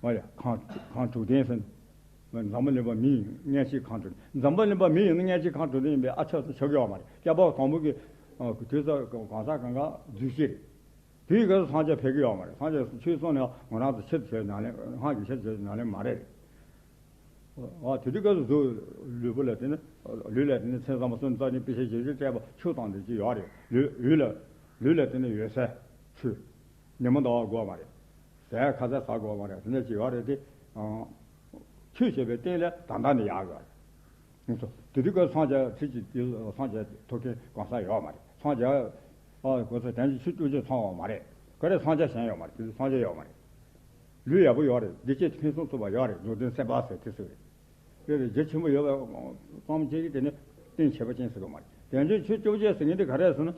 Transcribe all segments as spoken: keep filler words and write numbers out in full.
ཨོ་ཡ། ཁང་ཁང་དྲུག་ལྡན་ཟེར། འཛམ་བུ་གླིང་པ་མི་ཡིན་མངལ་ཆེའི་ཁང་དྲུག་འཛམ་བུ་གླིང་པ་མི་ཡིན་ན་མངལ་ཆེའི་ཁང་དྲུག་ལྡན་ཡིན་པའི་ཨ་ཆགས་སུ་ཆགས་ཀྱི་ཡོད་མ་རེད། སྐྱབས་པ་དང་པོ་གི་དུས་ཚོད་གང་ཟག་གང་ག་རྫུས་ཤིང་རེད། དེའི་སྐབས་སུ་སངས་རྒྱས་ཕེབས་ཀྱི་ཡོད་མ་རེད། སངས་རྒྱས་ཆོས་གསུངས་ནས་ང་རང་ཚོ་ཕྱིར་བྱས་ནང་ལེན་སྔགས་ཀྱི་ཕྱིར་བྱས་ནང་ལེན་མ་རེད། ཨ་དེ་དུས་སྐབས་སུ་གཟུགས་ལུས་པོ་ལ་དེ་ནི་ལུས་ལ་དེ་ནི་མཚན་བཟང་པོ་གསུམ་རྩ་ནི་དཔེ་བྱད་བཞི་བཅུ་སྤྲས་པ་ཆུ་དང་དེ་ཅི་ཡོད་རེད། ལུས་ལུས་ལ་ལུས་ལ་དེ་ནི་འོད་གསལ་ཆུ། ཉི་མ་ཟླ་བ་དགོས་མ་རེད། ཟས་ཁ་ཟས་ཟ་དགོས་མ་རེད། དེ་ནས་ཅི་ཡོད་རེད་དེ། ཆོས་བྱེད་པའི་རྟེན་ལས་ད་ལྟ་ནས་ཡག་གི་རེད། དེ་དུས་སྐབས་སངས་རྒྱས་ཁྲི་གཅིག་དེ་སངས་རྒྱས་ཐུབ་མཁན་གང་ཟག་ཡོད་མ་རེད། སངས་རྒྱས་ཨ་གོ་ས་དན་གྱི་ཆུ་བཅུ་གཅིག་ཚང་བ་མ་རེད། ག་རེ་སངས་རྒྱས་གཞན་ཡོད་མ་རེད། དེ་དུས་སངས་རྒྱས་ཡོད་མ་རེད། ལུས་ཡག་པོ་ཡོད་རེད། བདེ་སྐྱིད་ཕུན་སུམ་ཚོགས་པ་ཡོད་རེད། འབྱུང་ལྡན་སེམས་དཔའ་ཟེར་དེ་ཚོ་རེད། དེ་རེད། རྒྱུ་ཆེན་པོ་ཡོད་པའི་གཙང་མ་ཅན་གྱི་དེ་ནི་རྟེན་བྱེད་པ་ཅན་ཟེར་གི་མ་རེད། དན་གྱི་ཆུ་བཅུ་གཅིག་ཟེར་མཁན་དེ་ག་རེ་ཟེར་ན།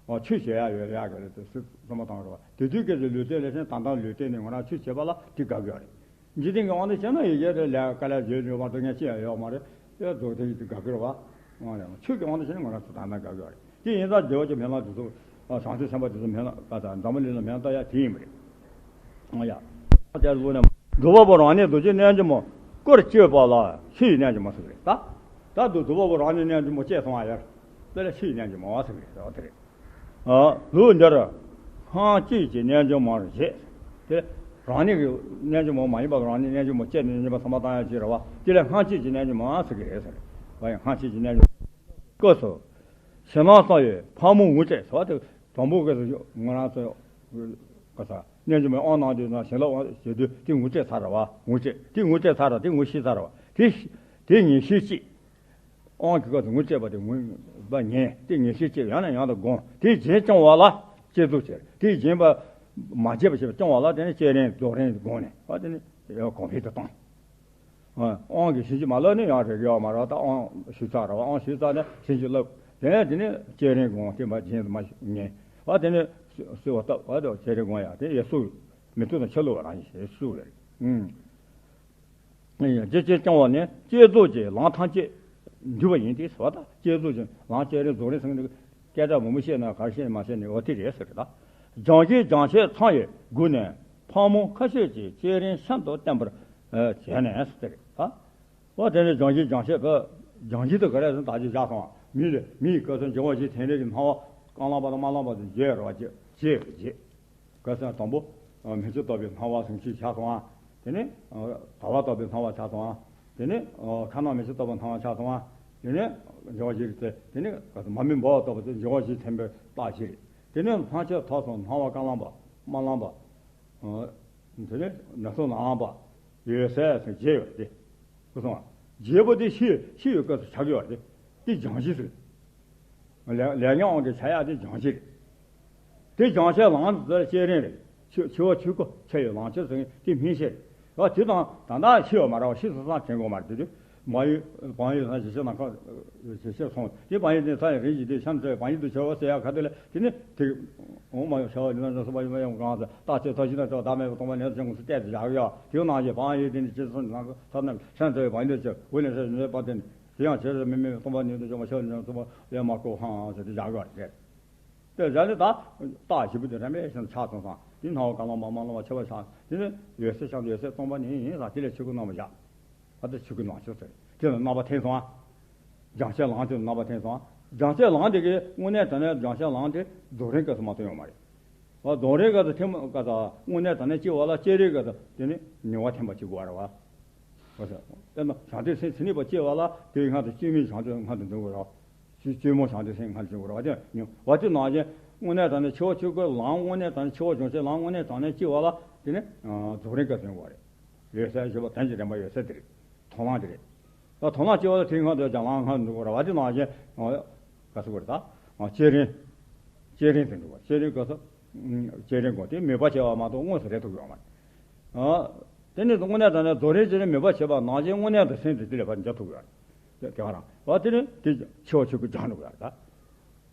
ཨ་ཆོས་བྱེད་ཡག་ཡོད་ཡག་གི་རེད་དེ་སུ་བསམ་བློ་བཏང་རོགས། དེ་དུས་སྐབས་ཀྱི་ལུས་རྟེན་ལས་ཕྱིན་ད་ལྟ་ལུས་རྟེན་ནི་ང་རང་ཆོས་བྱེད་པ་ལ་དེ་དགའ་གི་ཡོད་རེད། འཇིག་རྟེན་གྱི་དབང་དུ་བྱས་ན་ཡི་གེ་རེ་ལས་དཀའ་ལས་བརྗོད་འགྲོ་བར་དུ་ངས་ཅི་ཡང་ཡོད་མ་རེད། དེ་རྫོགས་ལྡན་གྱི་དགའ་གི་རེད་བ། ཆོས་ཀྱི་དབང་དུ་བྱས་ན་ང་རང་ཚོ་ད་ལྟ་དགའ་གི་རེད། དེ་ཡིན་ཙང་རྒྱལ་བ་ཀྱི་བེམ་པོ་དེ་ཚོ་བྱང་ཆུབ་སེམས་དཔའ་དེ་ཚོ་བེམ་པོ་ལ་འཛམ་བུ་གླིང་ལ་བེམ་པོ་ལྟ་ཡ་དེ་ཡིན་པ་རེད། ཨ་ཡ། དེར་བླུགས་ནས། སྒྲུབ་པ་པོ་རང་ཉིད་རྡོ་རྗེ་རྣལ་འབྱོར་མ། སྐུར་བཅོས་པ་ལ་ཆུ་ཡི་རྣལ་འབྱོར་མ་ཟེར་གི་རེད་ད། ད་དུ་སྒྲུབ་པ་པོ་རང་ཉིད་རྣལ་འབྱོར་མ་བཅས་སོང་བ་ཡར། དེ་ལ་ཆུ་ཡི་རྣལ་འབྱོར་མ་ཟེར་གི་རེད་ད། དེ་རེད། ལུགས་འདིར་སྔགས་གཅིག་གི་རྣལ་འབྱོར་མར་བཞེད། དེ་རང་ཉིད་ཀྱི་རྣལ་འབྱོར་མ་མ་ཡིན་པ་རང་ཉིད་རྣལ་འབྱོར་མ་བཅས་ནས་ཉན་པ་ཚང་མ་བཏང་ཡ་ཅིག་རེད་བ། དེ་ལ་སྔགས་གཅིག་གི་རྣལ་འབྱོར་མ་ཟེར་གི་རེད་ཟེར། བ་ཡང་སྔགས་གཅིག་གི་རྣལ་འབྱོར་སྐབས་སུ། ཞེད་སྣང་བསམ་ཡས་ཕག་མོ་ངུ་སྤྲད་ཟེར་བ་དེ་དང་པོ་སྐབས་སུ་ང་རང་ཚོ་ག་ས་རྣལ་འབྱོར་མའི་དབང་གནང་དུས་ན་ཞེན་ལོག་དབང་ཞེས་དུས་དེ་ངུ་སྤྲད་ཚར་བ། ངུ་སྤྲད་དེ་ངུ་སྤྲད་ཚར་བ་དེ་ངུ་ཤི་ཚར་བ་དེ་དེ་ངེས་ཤེས་གཅིག་དབང་གི་སྐབས་སུ་ངུ་སྤྲད་པ་དེ་ངུ་བ་ཉན་དེ་ངེས་ཤེས་གཅིག་ཡང་ནས་ཡང་དུ་སྒོམ། དེ་རྗེས་སྐྱོང་བ་ལ་བསྐྱེད་རྫོགས་བྱེད། དེ་རྗེས་པ་མ་བརྗེད་པ་བྱེད་པ་སྐྱོང་བ་ལ་དེ་ནི་བསྐྱེད་རིམ་རྫོགས་རིམ་སྒོམ་ནས་བ་དེ་ནི་གོང་འཕེལ་དུ་བཏང་། དབང་གིས་བྱིན་གྱིས་མ་བརླབས་ནི་ཡང་རེག་ཡོད་མ་རེད། ད་དབང་ཞུས་ཚར་རེད་བ། དབང་ཞུས་ཚར་ནས་བྱིན་གྱིས་བརླབས། དེ་ནས་དེ་ནས་བསྐྱེད་རིམ་སྒོམ་དེ་མ་བྱིན་མ་ཉན་བ། དེ་ནས་གསོལ་བ་བཏབ་བ་དང་བསྐྱེད་རིམ་སྒོམ་ཡང་དེ་ཡེ་སུ་མི་ཐུབ་དང་ཆ་ལུགས་རང་བཞིན་ཞེས་ཞུ་བ་རེད། རྗེས་སྐྱོང་བ་ནི་བསྐྱེད་རྫོགས་ཀྱི་ལམ་ཐམས་ཅད་འདུས་པ་ཡིན་ཏེ་ཟེར་བ་དང་། བསྐྱེད་རྫོགས་ཀྱི་ལམ་བསྐྱེད་རིམ་རྫོགས་རིམ་ཟེར་ནས་སྐད་གྲགས་མང་པོ་བཤད་ན་ག་རེ་བཤད་མ་བཤད་ནས་འོ་དེ་རེད་ཟེར་གི་ད། སྦྱང་གཞི་སྦྱང་བྱེད་ཚང་བའི་སྒོ་ནས་ཕག་མོ་ཁ་ཤས་ཀྱིས་བསྐྱེད་རིམ་གཤམ་དུ་བསྟན་པར་བྱས་ནས་ཟེར་གི་ད། འོ་དེ་ནས་སྦྱང་གཞི་སྦྱང་བྱེད་ཀྱི་སྦྱང་གཞི་དེ་ག་རེ་ཟེར་ན་ད་ཅི་བཞག་སོང་བ། མི་ལ་མི་ཡི་སྐབས་སུ་འབྱུང་བ་བཞིའི་ཐིམ་རིམ་གྱི་སྣང་བ་རྐང་ལག་པ་དང་དམར་ལམ་པ་དང་བརྒྱད་རེད་བ། བརྒྱད་བརྒྱད་ཀྱི་བརྒྱད། ག་ས་དང་པོ། མེ་ལྕེ་ལྟ་བུའི་སྣང་བ་ཟིང་ཆུ་ཆགས་སོང་ང་། དེ་ནས། དལ་བ་ལྟ་བུའི་སྣང་བ་ཆགས་སོང་ང་། དེ་ནས། ཁ་ནང་མེ་ལྕེ་ལྟ་བུའི་སྣང་བ་ཆགས་སོང་ང་། དེ་ནས། འབྱུང་བ་བཞི་རེད་དེ། དེ་ནས་ག་ས་མ་རྨོས་འབར་བ་ལྟ་བུ་དེ་འབྱུང་བ་བཞི་ཐིམ་པའི་རྟགས་བཞི་རེད། དེ་ནས་ལྷག་ཆད་ཐོབ་སོང་སྣང་བ་རྐང་ལམ་པ། དམར་ལམ་པ། དེ་ནས་ནད་སོང་ནང་པ། འོད་གསལ་ཟེར་བརྒྱད་ཡོད་རེད་དེ། ཁུ་སོང་བ། བརྒྱད་པོ་དེ་ཤི་ཤི་ཡོད་སྐབས་སུ་ཆགས་ཀྱི་ཡོད་རེད་དེ། དེ་སྦྱང་གཞི་ཟེར། ལས་ལས་ཉོན་དབང་གིས་བྱ་ཡག་དེ་སྦྱང་གཞི་རེད། དེ་སྦྱང་བྱའི་ལམ་དེ་ཚོ་བསྐྱེད་རིམ་རེད། འཆི་འཆི་བ་འཆི་ཁོ་འཆི་ཡི་ལམ་འཆི་ཟེར་མཁན་དེ་སྨིན་བྱེད་རེད། ཨ་དེ་དང་ད་ལྟ་ཤི་བ་མ་རེད་བ། ཤི་སོང་ཙང་དྲན་དགོས་མ་རེད་དེ་དུས། བག་ཡོད་བག་ཡོད་ན་ཞི་བྱེད་ནམ་མཁའ་ཞི་བྱེད་སོང་། དེ་བག་ཡོད་དེ་ས་ཡི་རིམ་བཞིན་དེ་གཤམ་དུ་བག་ཡོད་དུ་བྱ་བ་ཟེར་ཡག་ག་དེ་ལས་དེ་ནི་དེ། འོང་མ་ཡོང་བྱ་བ་ལས་ན་སོགས་པ་ཡོད་མ་ཡོང་གང་ཟེར་རྟག་ཆད་ཐོག་ཤི་ན་ཆོག་བདག་མེད་པ་སྟོང་པ་ཉིད་དུ་བྱུང་ངོ་ཟེར་བལྟས་ཏེ་བཞག་གི་ཡོད། དེའི་ནང་བཞིན་བག་ཡོད་དེ་ནི་ཅི་སོང་ནང་ཐ་ན་ཤ་འདྲ་བའི་བག་ཡོད་ཆེ་འོད་ལས་ཤ་ཉེ་བ་དེ་ནི། དེ་ཡང་ཇི་ལྟར་མི་དམིགས་པའི་སྟོང་པ་ཉིད་དུ་འཇོག་པ་ཤེས་པ་ཉིད་ལ་ཐུག་པ་ཡང་མ་གོ་འང་ཟེར་ཏེ་བཞག་ཡོད་རེད། དེ་བཞག་ནས་ད་རྟགས་བཞི་པོ་དེ་རིམ་པས་བཞིན་ཆགས་སོང་ཙང་དེ་སྣང་བ་རྐང་ལམ་པ་དམར་ལམ་པ་འཆི་བ་ཆགས། དེ་ནས་འོད་གསལ་ཤར་འོད་གསལ་སྟོང་པ་ཉིད་ཡིན་ཙང་དེ་ལས་ཆོས་སྐུ་རྣམ་པར་བཞག་ད་ལྟ་ཆོས་སྐུ་རྣམ་བཞག་ཟེར། དེ་ལ་རྣམ་པ་འཐེན་སོང་ང་། སྦྱང་བྱའི་ལམ་དེ་ལ་རྣམ་པ་འཐེན་སོང་ང་། སྦྱང་བྱའི་ལམ་དེ་གའི་དངོས་གནས་དྲང་གནས་སྦྱང་བྱའི་ལམ་དེ་རྫོགས་རིམ་སྐབས་སུ་མ་གཏོགས་ཡོད་མ་རེད། རྫོགས་རིམ་སྐབས་སུ་ཐེངས་མ་སྐབས་སུ་དངོས་གནས་དྲང་གནས་སྐྱེ་བ་ལ་བསྐྱེད་རིམ་སྐབས་སུ་དེ་ནི་མྱོང་བ་ཐེངས་མ་གཅིག་དགོས་རེད་བ། དཔེར་ན་བྱང་ཆུབ་སེམས་མཚན་ཉིད་པ་སྐྱེ་བ་ལ་དེའི་སྔ་དུ་བཅོས་མིན་བྱང་ཆུབ་སྔ་དུ་འགྲོ་དགོས་རེད་བ། བཅོས་མིན་བྱང་ཆུབ་སེམས་སྔ་དུ་འགྲོ་དགོས་རེད་བ། དེ་ཡང་བ་དེ་ནང་བཞིན་དངོས་གནས་དྲང་གནས་འཆི་བ་ཆོས་སྐུའི་ལམ་དངོས་གནས་དྲང་གནས་འཆི་བ་སྦྱོང་བྱེད་ལམ་དངོས་གནས་དྲང་གནས་སྐྱེ་བ་ལ་དེ་ནི་རྫོགས་རིམ་སྐབས་སུ་ཡོང་དགོས་རེད། འོད་གསལ་ཞེས་པ་དོན་གྱི་རིམ་པ་འོད་གསལ་དེ་རེད། དོན་ལམ་དེ་རེད། ད་དོན་ལ་སྐྱེ་བ་ལ་དེའི་སྔ་དུ་སྦྱང་ལམ་སྔ་དུ་འགྲོ་དགོས་རེད་བ། དེ་ནང་བཞིན་ག་ཟེར་དགོས་རེད་ད། བསྐྱེད་རིམ། བསྐྱེད་རིམ་དུ་འགྲོ་བ། བསྐྱེད་རིམ་སྐབས་སུ། བསྐྱེད་རིམ་སྒོམ་དེ་མོས་པ་བྱས་པ་མ་གཏོགས་དངོས་སུ་རེད་ཐུབ་ཡོད་མ་རེད། དེ་ནི་དངོས་གནས་དྲང་གནས་རྫོགས་རིམ་བསྐྱེད་རིམ་མོས་པ་བྱས་པ་ནང་བཞིན་དངོས་གནས་དུ་སེམས་དེ་དེ་ལས་ཕར་འཇགས་ཐུབ་ཡོད་རེད། དེ་ག་རང་བ་དེ་ནི་དེ་འཆི་བ་ཆོས་སྐུ་སྦྱང་འགྲོ་དགོས་རེད་ད།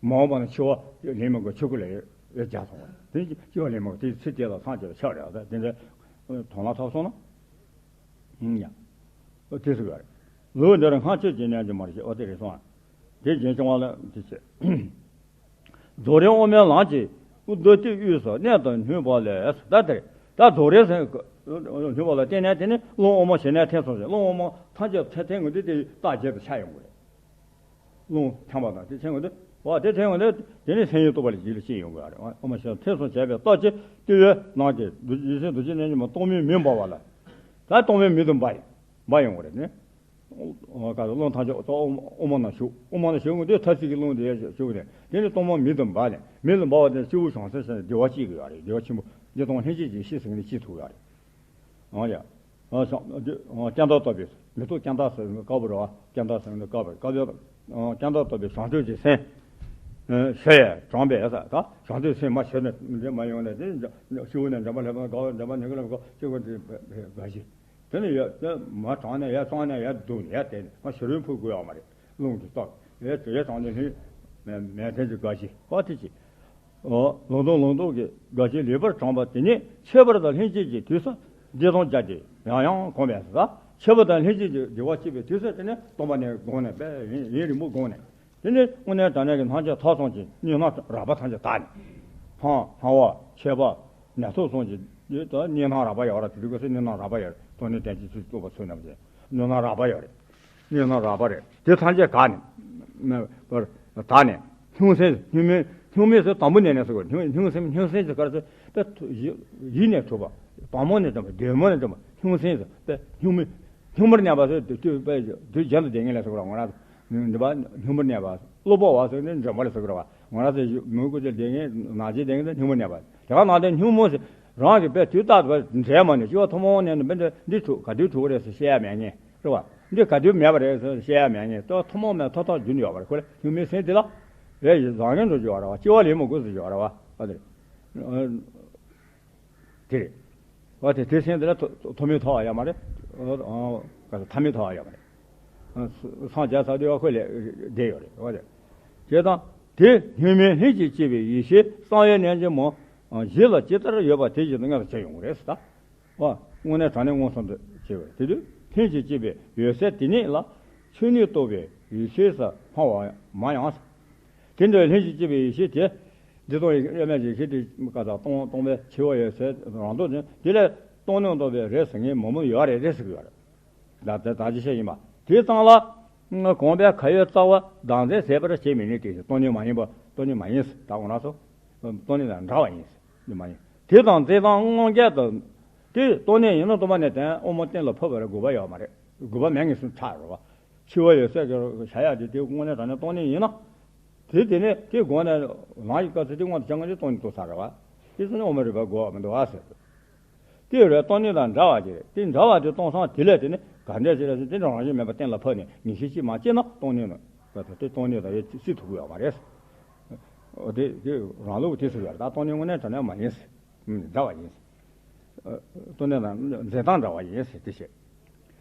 མ་འོངས་པ་ན་འཆི་བ་ལེན་མི་དགོས། ཆོས་སྐུ་ལ་ཡོད་རྒྱག་སོང་བ་དེ་ནི་འཆི་བ་ལེན་མི་དགོས། དེ་ཚེ་དེ་ལ་སངས་རྒྱས་པ་ཆགས་རེད་ད། དེ་འདྲ་དོན་ལ་ཐོབ་སོང་ན། ཡ། ཨོ་དེ་ཟེར་བ་རེད། ལུགས་འདིར་སྔགས་གཅིག་གི་རྣལ་འབྱོར་མར་བྱེད། ཨོ་དེ་རེད་སོང་ང་། དེ་རྗེས་སྐྱོང་བ་ལ་དེ་བྱེད། རྫོགས་རིམ་དབུ་མའི་ལམ་གྱི་རྡོ་རྗེའི་དབུས་སུ་གནད་དུ་བསྣུན་པ་ལས། ད་དེར་ད་རྫོགས་རིམ་ཟེར་ ཉོན་པ་ལ་བརྟེན་ནས་དེ་ནི་རླུང་དབུ་མ་ཞི་གནས་ཐེབས་སོང་ཞིང་རླུང་དབུ་མ་ཐམས་ཅད་ཐེབས་ཐེབས་ངོ་དེ་དེ་རྟགས་བརྒྱད་དུ་ཆ་ཡོང་གི་རེད། རླུང་འཆང་བ་དང་དེ་ཆེན་པོ་འདི། འོ་དེ་ཆེན་པོ་འདི། དེ་ནི་སེམས་ཡུལ་རྟོགས་པ་ལ་རྗེས་ལ་སྐྱེ་ཡོང་དགོས་རེད། འོ་མ་ཤེས་ཐེ་ཚོམ་བྱས་པའི་རྟགས་ཀྱིས་ལྟེ་བའི་ནང་གི་རྗེ་བཙུན་རྡོ་རྗེ་རྣལ་འབྱོར་མ་སྟོང་མེད་མི་འབར་བ་ལ། ད་སྟོང་མེད་མི་དུ་འབར་ཡིན། འབར་ཡོང་གི་རེད་ནི། འོ་ག་རེ་རླུང་ཐམས་ཅད་དབུ་མ་ན་ཞུགས། དབུ་མ་ན་ཞུགས་འདི་ཐ་ཚིག་གི་རླུང་དེ་ཞུགས་ནས་དེ་ནི་སྟོང་མེད་མི་དུ་འབར་ནས་མི་དུ་འབར་བ་དེ་སྤྱི་བོ་བྱང་སེམས་ཟེར་ནས་བདེ་བ་སྐྱེ་གི་ཡོད་རེད། བདེ་བ་ཆེན་པོ་བདེ་སྟོང་ལྷན་སྐྱེས་ཀྱི་ཡེ་ཤེས་ཟེར་ནས་སྐྱེ་ཐུབ་ཡོད་རེད། འོ་ཡ། སྐྱ་མདའ་བཏབ་པའི་མེ་ཏོག་སྐྱ་མདའ་ཟེར་ནི་དཀར་པོ་རེད་བ། སྐྱ་མདའ་ཟེར་ནི་དཀར་པོ་རེད། དཀར་པོའི་སྐྱ་མདའ་བཏབ་པའི་བྱང་ཆུབ་ཀྱི་སེམས། ཞི་ཡང་དྲངས་པས་ཟེར་ད་བྱང་ཆུབ་སེམས་མ་ཞི་ནས་འདྲེ་མ་ཡོང་ནས་དེ་ཞི་བོ་ནས་འདྲེན་པ་སླེབས་ན་དགའ་བ། འདྲེན་པ་ཉིད་ཀྱིས་ལེན་པ་དགའ་བ། ཅི་དགོས་དེ་དགའ་ཞིང་དེ་ནས་ཡར་མ་དྲངས་ནས་ཡར་བཙོང་ནས་ཡར་བསྡུ་ནས་ཡར་དེ་ནས་མ་ཞི་རོལ་འཕུར་དགོས་ཡོད་མ་རེད། རླུང་གིས་བཏབ་ཡར་ཡར་དྲངས་ནས་ལྷུན་མེ་མེ་ལྡན་གྱི་དགའ་ཞིང་བ་དེ་ཅི། ལུང་སྟོང་ལུང་སྟོང་གི་དགའ་སྐྱེ་ལེགས་པར་དྲངས་པ་དེ་ཉིད་ཁྱད་པར་དང་ལྷན་སྐྱེས་ཀྱི་དུས་སུ་བདེ་སྟོང་བརྒྱད་ཀྱིས་ཡང་ཡང་གོམས་པས་སོ། ཁྱད་པར་དང་ལྷན་སྐྱེས་ཀྱི་བདེ་བ་སྐྱེས་པའི་དུས་སུ་དེ་ནི་སྟོང་པ་ནས་བསྒོམས་ནས་དཔེ་ཡུན་ཡུན་རིང་པོ་བསྒོམས་ནས་དེ་ནི་དངོས་གནས་དྲང་གནས་ཀྱི་སྣང་ཆ་ཐོབ་སོང་ཅིང་གཉིས་སྣང་རགས་པ་ཐམས་ཅད་དག་ནས་ཕངས་སྣང་བ་མཆེད་པ་ནད་ཐོབ་སོང་ཅིང་གཉིས་སྣང་རགས་པ་ཡོད་ར། དེ་དུས་སྐབས་སུ་གཉིས་སྣང་རགས་པ་ཡོད་རེད། སྟོང་ཉིད་བསྟན་བཅོས་སུ་གཏུགས་པ་ཚུལ་རྣམ་བཞིན་གཉིས་སྣང་རགས་པ་ཡོད་རེད། གཉིས་སྣང་རགས་པ་རེད། དེ་ཐམས་ཅད་དག་ནས། པར་དག་ནས། སྙུང་སེམས་སྙུང་མེད། སྙུང་མེད་ཟེར་དང་པོ་ནས་ནས་སོ་གོ། སྙུང་སྙུང་སེམས་སྙུང་སེམས་ཀྱི་སྐབས་སུ་དཔེ་ཐུ་ཡི་ཡིད་ནས་གྲུབ་པ། དང་པོ་ནས་གྲུབ་པ། དོན་མོ་ནས་གྲུབ་པ། སྙུང་སེམས་ཟེར་དཔེ་སྙུང་མེད། སྙུང་མར་གནས་པ་ཟེར་དུས་དུས་དཔེ་དུས་རྒྱུན་དུ་བསྡད་ངེས་ལ་སོ་གོ་ར། ང་རང་འདི་པ་སྙུང་མར་གནས་པ། བློ་སྦྱོང་བ་ཟེར་ནས་འདྲེན་པ་ལ་སོ་གོ་ར། ང་རང་ཚོ་མོས་གུས་ཀྱི་བསྡད་ངེས་ནང་བཞིན་བསྡད་ངེས་དེ་སྙུང་མར་གནས་པ། དེ་ག་ནང་དེ་སྙུང་མོ་ཟེར་རང་གི་དཔེ་དུས་རྟག་ཏུ་འདྲེན་མ་ནས་སྐྱེ་བ་ཐོག་མ་ནས་ནི་དཔེ་འདི་འདི་གྲུབ་ག་དུས་གྲུབ་རེད་ཟེར་བཤད་ཡ་མེད་ངེས། རེད་བ། འདི་ག་དུས་མེད་པ་རེད་ཟེར་བཤད་ཡ་མེད་ངེས། ཏོ་ཐུན་མོང་མའི་ཐོག་ཐག་རྒྱུན་ཡོད་པ་རེད། ཁོ་ལ་སྙུང་མའི་སེམས་དེ་ལ་རེད་བཟང་ངན་འགྲོ་རྒྱུ་ཡོད་རེད་བ། སྐྱེ་བ་ལེན་མི་དགོས་ཟེར་རྒྱུ་ཡོད་རེད་བ། ཨ་དེ་རེད། དེ་རེད། བ་དེ་དེ་སེམས་དེ་ལ་ཐོ་ཐོ་མི་ཐོགས་ཡ་མ་རེད། ཨ་ཨ་ག་ས་ཐ་མི་ཐོགས་ཡ་མ་རེད། ཨ་སངས་རྒྱས་ས་དེ་བ་ཁོ་ལས་བསྡད་ཡོད་རེད་བ་དེ། བྱས་ཙང་དེ་སྙུང་མའི་ལྷན་ཅིག་སྐྱེས་པའི་ཡེ་ཤེས་གསང་བའི་རྣལ་འབྱོར་མ་གཞི་ལ་ཇི་ལྟར་ཡོད་པ་དེ་བཞིན་དུ་མངོན་དུ་བྱེད་ཡོང་གི་རེད་ཟེར་ད། བ། དངོས་གནས་དྲང་གནས་མངོན་སུམ་དུ་བྱེད་པ་དེ་དུས་ལྷན་ཅིག་སྐྱེས་པའི་འོད་གསལ་དེ་ཉིད་ལ་ཆོས་ཉིད་རྟོགས་པའི་ཡེ་ཤེས་སུ་སྣང་བ་མ་ཡང་། དེ་འདྲའི་ལྷན་ཅིག་སྐྱེས་པའི་ཡེ་ཤེས་དེ་འདི་སྟོང་ཡེ་དབྱེར་མེད་ཀྱི་ཡེ་ཤེས་དེ་ཀ་དག་སྟོང་སྟོང་པའི་འཆི་བ་ཡི་ཟེར་རང་ལྡོག་ཅན་དེ་ལས་སྟོང་ཉིད་རྟོགས་པའི་རེད་ཟེར་མཁན་མང་པོ་ཡོད་རེད་རེད་ཟེར་གི་ཡོད་རེད། ད་ད་ད་ཅི་བཤད་ཡིན་པ་དེ་ཙམ་ལ་གོམས་པའི་ཁ་ཡོད་རྩ་བ་བདག་འཛིན་ཟད་པར་བྱེད་མི་ནུས་ཏེ་སྟོང་ཉིད་མ་ཡིན་པ་སྟོང་ཉིད་མ་ཡིན་ཟེར་ད་འོ་ན་སོ། སྟོང་ཉིད་དང་འདྲ་བ་ཡིན། ནི་མ་ཡིན། དེ་དང་རྫས་དང་དངོས་འགལ་དུ། དེ་སྟོང་ཉིད་ཡིན་ན་སྟོང་པ་ནས་དོན་དབུ་མ་གཏན་ལ་ཕབ་པར་དགོས་པ་ཡོད་མ་རེད། དགོས་པ་མེད་ངེས་སུ་ཆགས་རེད་བ། འཆི་བ་ཡི་སྲོག་གི་བྱ་ཡག་དེ་དེ་དངོས་གནས་དྲང་གནས་སྟོང་ཉིད་ཡིན་ན། དེ་དེ་ནས་དེ་དགོངས་ནས་ལངས་ཀྱི་སྐབས་སུ་དེ་དངོས་དང་བྱ་ངན་གྱི་སྟོང་ཉིད་རྟོགས་ཚར་རེད་བ། དེ་སོང་ནས་དབུ་མ་རིག་པ་དགོས་པ་མི་འདུག་བ་ཟེར། དེ་རེད་སྟོང་ཉིད་དང་འདྲ་བ་ཅིག་རེད། དེ་འདྲ་བ་དེ་སྟོང་སང་དེ་ལས་དེ་ནི་ག་འདྲ་ཞིག་རེད་ཟེར་དེ་འདྲ་རང་བཞིན་མེད་པ་གཏན་ལ་ཕབ་ནས་ངེས་ཤེས་ཅིག་མ་སྐྱེས་ན་སྟོང་ཉིད་ནི། དེ་སྟོང་ཉིད་དང་ཡོད་ཅིག་སྲིད་ཐུབ་ཀྱི་ཡོད་མ་རེད། འོ་དེ་དེ་རང་ལུགས་དེ་ཟེར་ཡོད་རེད། ད་སྟོང་ཉིད་དངོས་གནས་དྲང་གནས་མ་ཡིན་ཟེར། འདྲ་བ་ཡིན་ཟེར། སྟོང་ཉིད་དང་རྫས་དང་འདྲ་བ་ཡིན་ཟེར་དེ་བཤད།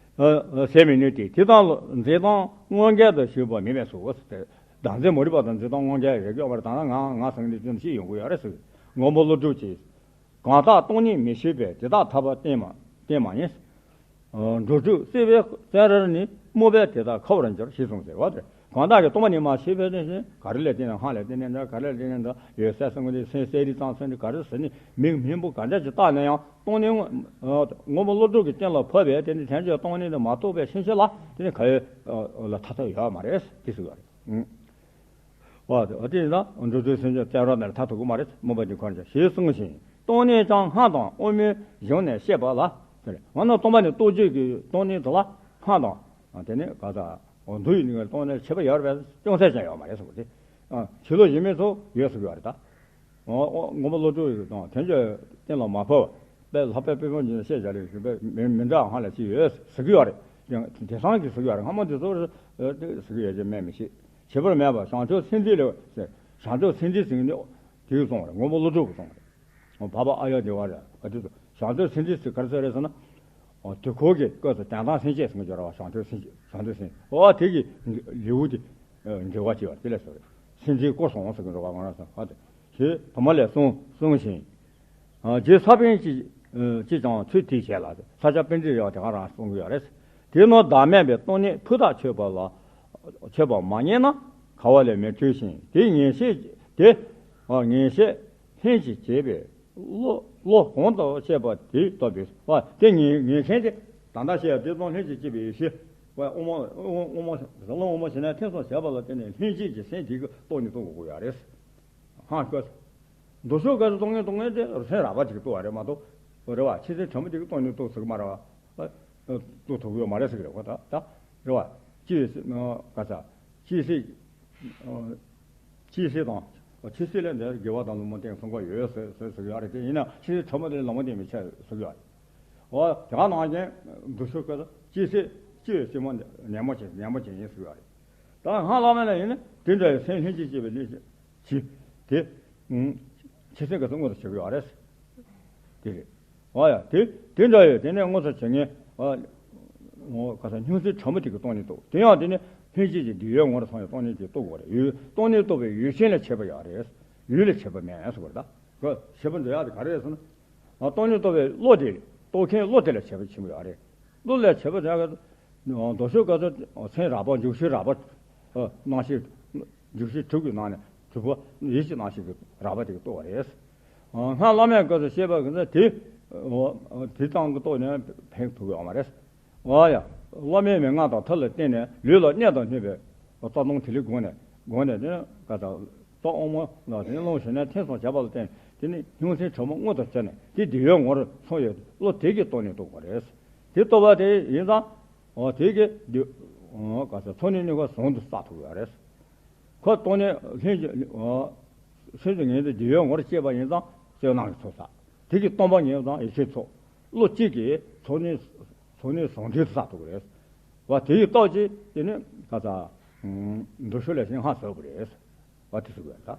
ཟད་མི་ནུས་ཏེ་དེ་དང་རྫས་དང་དངོས་འགལ་དུ་ཞུགས་པ་མིན་པས་སོ། བདག་འཛིན་མ་རིག་པ་དང་རྫས་དང་དངོས་འགལ་རེག་ཡོད་པར་ད་ང་ང་ཟེར་ནས་ཅུང་ཞིག་ཡོང་གི་ཡོད་རེད་ཟེར། མགོན་པོ་ཀླུ་སྒྲུབ་ཀྱིས། གང་དག་སྟོང་ཉིད་མི་ཤེས་པས་དེ་དག་ཐར་པ་གཏན་མ་གཏན་མ་ཡིན། འགྲོ་དྲུག་བརྩེ་བའི་བཙན་རར་ནི། རྨོངས་པས་དེ་དག་ཁ་བར་འགྱུར་ཞེས་གསུངས་ཟེར་བ་དེ། གང་དག་གིས་སྟོང་པ་ཉིད་མ་ཤེས་པའི་རྟེན་ཅིང་ག་རེ་ལས་བརྟེན་ན་སྔགས་ལས་བརྟེན་ནས་འདྲ་ག་རེ་ལས་བརྟེན་ནས་འདྲ་ཡོད་གསལ་གསུང་གི་སེམས་གསལ་རིག་གཙང་གསུང་གི་ག་རེ་ཟེར་ནི་མིག་སྨན་པོ་ག་འདྲ་ཅིག་བཏགས་ན་ཡང་སྟོང་ཉིད་མགོན་པོ་ཀླུ་སྒྲུབ་ཀྱི་སྟེང་ལ་ཕབ་པས་དེ་ནི་དོན་གྱི་སྟོང་ཉིད་དུ་མ་རྟོགས་པའི་ཕྱིན་ཆད་ལ་དེ་ནི་ག་ཡོད་ལ་ཐར་ཐབས་ཡོད་མ་རེད་དེ་ཟེར་བ་རེད། བ་དེ་དེ་ཡིན་ན་འགྲོ་དྲུག་སེམས་ཅན་བཙན་ར་ནས་ཐར་ཐུབ་ཀྱི་མ་རེད། རྨོངས་པ་འདི་ཁོ་ན་ཞེས་གསུངས་ཤིང་སྟོང་ཉིད་ཀྱང་སྔགས་དང་དབུ་མའི་གཞུང་ནས་བཤད་པ་ལ། དེ་རེད་ང་ནི་སྟོང་པ་ནི་རྟོགས་བརྗོད་ཀྱི་སྟོང་ཉིད་དུ་ལ་སྔགས་དང་། དེ་ནི་ག་ས་འོ་འདུ་ཡི་ནི་སྟོང་ཉིད་ཁྱད་པར་ཡོད་པས་ཅུང་ཟད་ཀྱང་ཡོད་མ་རེད་ཟེར་བ་དེ། ཆོས་ལུགས་གཞན་མི་ཚོ་ཡོད་ཟེར་གྱི་ཡོད་རེད་ད། འོ་འོ་མགོན་པོ་ཀླུ་སྒྲུབ་དང་དོན་གྱི་གཏན་ལ་མ་ཕབ་པའི་ལྷག་པའི་དཔེ་མཚོན་གྱིས་བཤད་བྱ་རེད་ཞུ་བས་མི་མི་འདྲ་སྔགས་ལ་ཅི་ཡོད་ཟེར་གྱི་ཡོད་རེད། དེང་སང་གི་ཟེར་གྱི་ཡོད་རེད། སྔ་མོ་དེ་ཚོ་ཟེར་གྱི་ཡོད་ཅེས་སྨྲས་མི་ཤེས། བྱེད་པར་མེད་པ་བྱང་ཆུབ་སེམས་འདུལ་ལས་ཟེར། བྱང་ཆུབ་སེམས་འདུལ་ཟེར་མཁན་དེ་གསུངས་པ་རེད། མགོན་པོ་ཀླུ་སྒྲུབ་ཀྱིས་གསུངས་པ་རེད། འཕགས་པ་ཨཱརྱ་དེ་བ་རེད་ག་དུས་སུ་བྱང་ཆུབ་སེམས་འདུལ་ཟེར་ག་རེ་ཟེར་རེད་ཟེར་ན། དུས་འཁོར་གྱི་སྐབས་སུ་དོན་དམ་སེམས་བསྐྱེད་ཟེར་གྱི་ཡོད་རེད་བ། བྱང་ཆུབ་སེམས་བྱང་ཆུབ་སེམས་འོ་དེ་གི་ལེའུ་དེ་འགྲེལ་བ་བྱས་པ་དེ་ལས་སོ་རེད། སེམས་འདུལ་སྐོར་སོང་ཟེར་གྱི་འགྲོ་བ་ང་རང་ཚོ་ཧ་དེ་ཞེས་དུ་མ་ལས་གསུངས་གསུངས་ཤིང་། རྗེ་ས་པཎ་གྱིས་ཀྱིས་ཀྱང་ཚུལ་དེའི་ཞལ་ལ་ས་སྐྱ་པཎྜི་ཏ་ཡང་དེ་ག་རང་གསུང་གི་ཡོད་རེད། དེས་ན་བདག་མེད་པའི་སྟོང་ཉིད་ཕུ་ཐག་ཆོད་པ་ལ་ཆོད་པ་མ་རྙེད་ན་ག་བ་ལས་མི་འཕྲོས་ཤིང་དེ་ངེས་ཤེས་དེ་ངེས་ཤེས་ལྷན་ཅིག་སྐྱེས་པའི་བློ་ བློ་གོང་དུ་བཤད་པ་དེ་ལྟ་བུའི་བ་དེ་ངེས་ངེས་མཁན་དེ། ད་ལྟ་བཤད་པ་དེ་ཙམ་ལྷན་ཅིག་སྐྱེས་པའི་ཡེ་ཤེས་བ་དབུ་མ་དབུ་མ་དབུ་མ་ཞེ་ན་ཐེ་ཚོམ་བྱས་པ་ལ་བརྟེན་ནས་ལྷན་སྐྱེས་ཀྱི་སེམས་དེ་གི་སྟོང་ཉིད་རྟོགས་དགོས་ཡ་རེད། ཧང་སྐད། མདོ་ཕྱོགས་སྐད་དུ་སྟོང་ཉིད་རྟོགས་མཁན་དེ་སེམས་རགས་པ་ཅིག་རྟོགས་པ་རེད་མ་གཏོགས། རེད་བ། ཆོས་སེམས་དྲང་པོ་དེ་གི་སྟོང་ཉིད་རྟོགས་ཟེར་གི་མ་རེད་བ། རྟོགས་ཐུབ་ཀྱི་ཡོད་མ་རེད་ཟེར་གི་རེད་བ། ད་ད་རེད་བ། ཅི་ཡོད་སྲིད་ན་ག་ས། ཅི་སྲིད། ཅི་སྲིད་དང་། ཆོས་སྲིད་ལ་འདིར་དགེ་བ་དང་ལུང་མ་བསྟན་གསུང་གི་ཡོད་ཟེར་ཟེར་ཟེར་གི་ཡོད་རེད་དེ། ཡིན་ན་ཆོས་སྲིད་ཕྲ་མོ་དེ་ལུང་མ་བསྟན་མི་ཆགས་ཟེར་གི་ཡོད་རེད། འོ་དེ་ག་ནང་བཞིན་མདོ་ཕྱོགས་སྐད་དུ་ཅི་སྲིད་ཅི་ཡོད་སྲིད་མ་ནན་མོ་བྱེད་ནན་མོ་བྱེད་ཡིན་ཟེར་གི་ཡོད་རེད། ད་སྔགས་བླ་མེད་ལ་ཡིན་ན་དེ་འདྲ་ཡི་སེམས་ལྷན་ཅིག་སྐྱེས་པའི་ལས་ཀྱི་དེ། ཆོས་སེམས་སྐད་དུ་མངོན་དུ་བྱེད་ཀྱི་ཡོད་རེད། དེ་རེད། འོ་ཡ། དེ་དེ་འདྲ་ཡོད། དེ་ནས་མངོན་དུ་བྱེད་མཁན། འོ་ག་ས་སྙོམས་སེམས་ཕྲ་མོ་དེ་གི་སྟོང་ཉིད་རྟོགས། དེ་ཡང་དེ་ནི་ལྷན་སྐྱེས་ཀྱི་འདོད་ཡོན་ངོ་རུ་སོང་བའི་སྟོང་ཉིད་དེ་རྟོགས་དགོས་རེད། ཡུལ་སྟོང་ཉིད་རྟོགས་པའི་ཡུལ་ཅན་ལས་ཆད་པ་ཡོད་རེད། ཡུལ་ལས་ཆད་པ་མེད་ཟེར་བ་རེད། ད་ཁོ་ཆད་པ་འདོད་ཡག་དེ་ག་རེ་རེད་ཟེར་ན། སྟོང་ཉིད་རྟོགས་པའི་བློ་དེ་རེད། རྟོགས་མཁན་བློ་དེ་ལ་ཆད་པ་ཆེན་པོ་ཡོད་རེད། བློ་ལ་ཆད་པ་ཡོད་རེད། མདོ་ཕྱོགས་སྐད་དུ་སེམས་རགས་པ་འཇུག་ཤེས་རགས་པ། སྣང་ཤེས་འཇུག་ཤེས་དྲུག་གི་ནང་ནས་དྲུག་པ་ཡིད་ཀྱི་སྣང་ཤེས་ཀྱི་རགས་པ་དེ་གི་རྟོགས་པ་རེད། སྔགས་བླ་མེད་སྐད་དུ་བཤད་པ་གི་ཚེ་དེ། དེ་སྟངས་ཀྱི་རྟོགས་ནས་ཕན་ཐོགས་ཡོད་མ་རེད། འོ་ཡ། བླ་མེད་མན་ངག་དང་མཐུ་ལ་བརྟེན་ནས་ལུས་ལ་གནད་དང་སྙོམས་པའི་རྩ་ལྟུང་དེ་ལས་དགོངས་ནས་དགོངས་ནས་དེ་ནི་ག་ད། རྟོག་དབང་མོ་ལ་དེ་ནི་རླུང་ཞེ་ན་ཐེ་ཚོམ་བྱས་པ་ལ་བརྟེན་དེ་ནི་སྙོམས་སེམས་དྲང་པོ་མངོན་དུ་བྱས་ནས་དེ་འདོད་ཡོན་ངོ་རུ་སོང་བའི་བློ་དེ་གིས་སྟོང་ཉིད་རྟོགས་པ་རེད། དེ་རྟོགས་པ་དེ་ཡིན་ཙང་། འོ་དེ་གིས་འདོད། ག་ས་ཚོགས་གཉིས་གནས་སྐབས་ཟུང་དུ་བསགས་ཐུབ་ཡོད་རེད། ཁོ་སྟོང་ཉིད་ལྷན་ཅིག་སེམས་ཀྱི་ངོས་འདི་འདོད་ཡོན་ངོ་རུ་སྐྱེས་པ་ཡིན་ཙང་བསོད་ནམས་ཀྱི་ཚོགས་བསགས། དེ་གིས་སྟོང་པ་ཉིད་ཙམ་ཡེ་ཤེས་ཚོགས། བློ་གཅིག་གིས་ཚོགས་གཉིས་ཚོགས་གཉིས་ཟུང་འབྲེལ་དུ་བསགས་ཐུབ་ཀྱི་རེད། བ་དེ་ཡི་སྟོབས་ཀྱིས་དེ་ནི་ག་ས། མདོ་ཕྱོགས་ལས་ཞེན་སྔགས་ཟེར་བ་རེད། བ་དེ་ཟེར་དགོས་ད།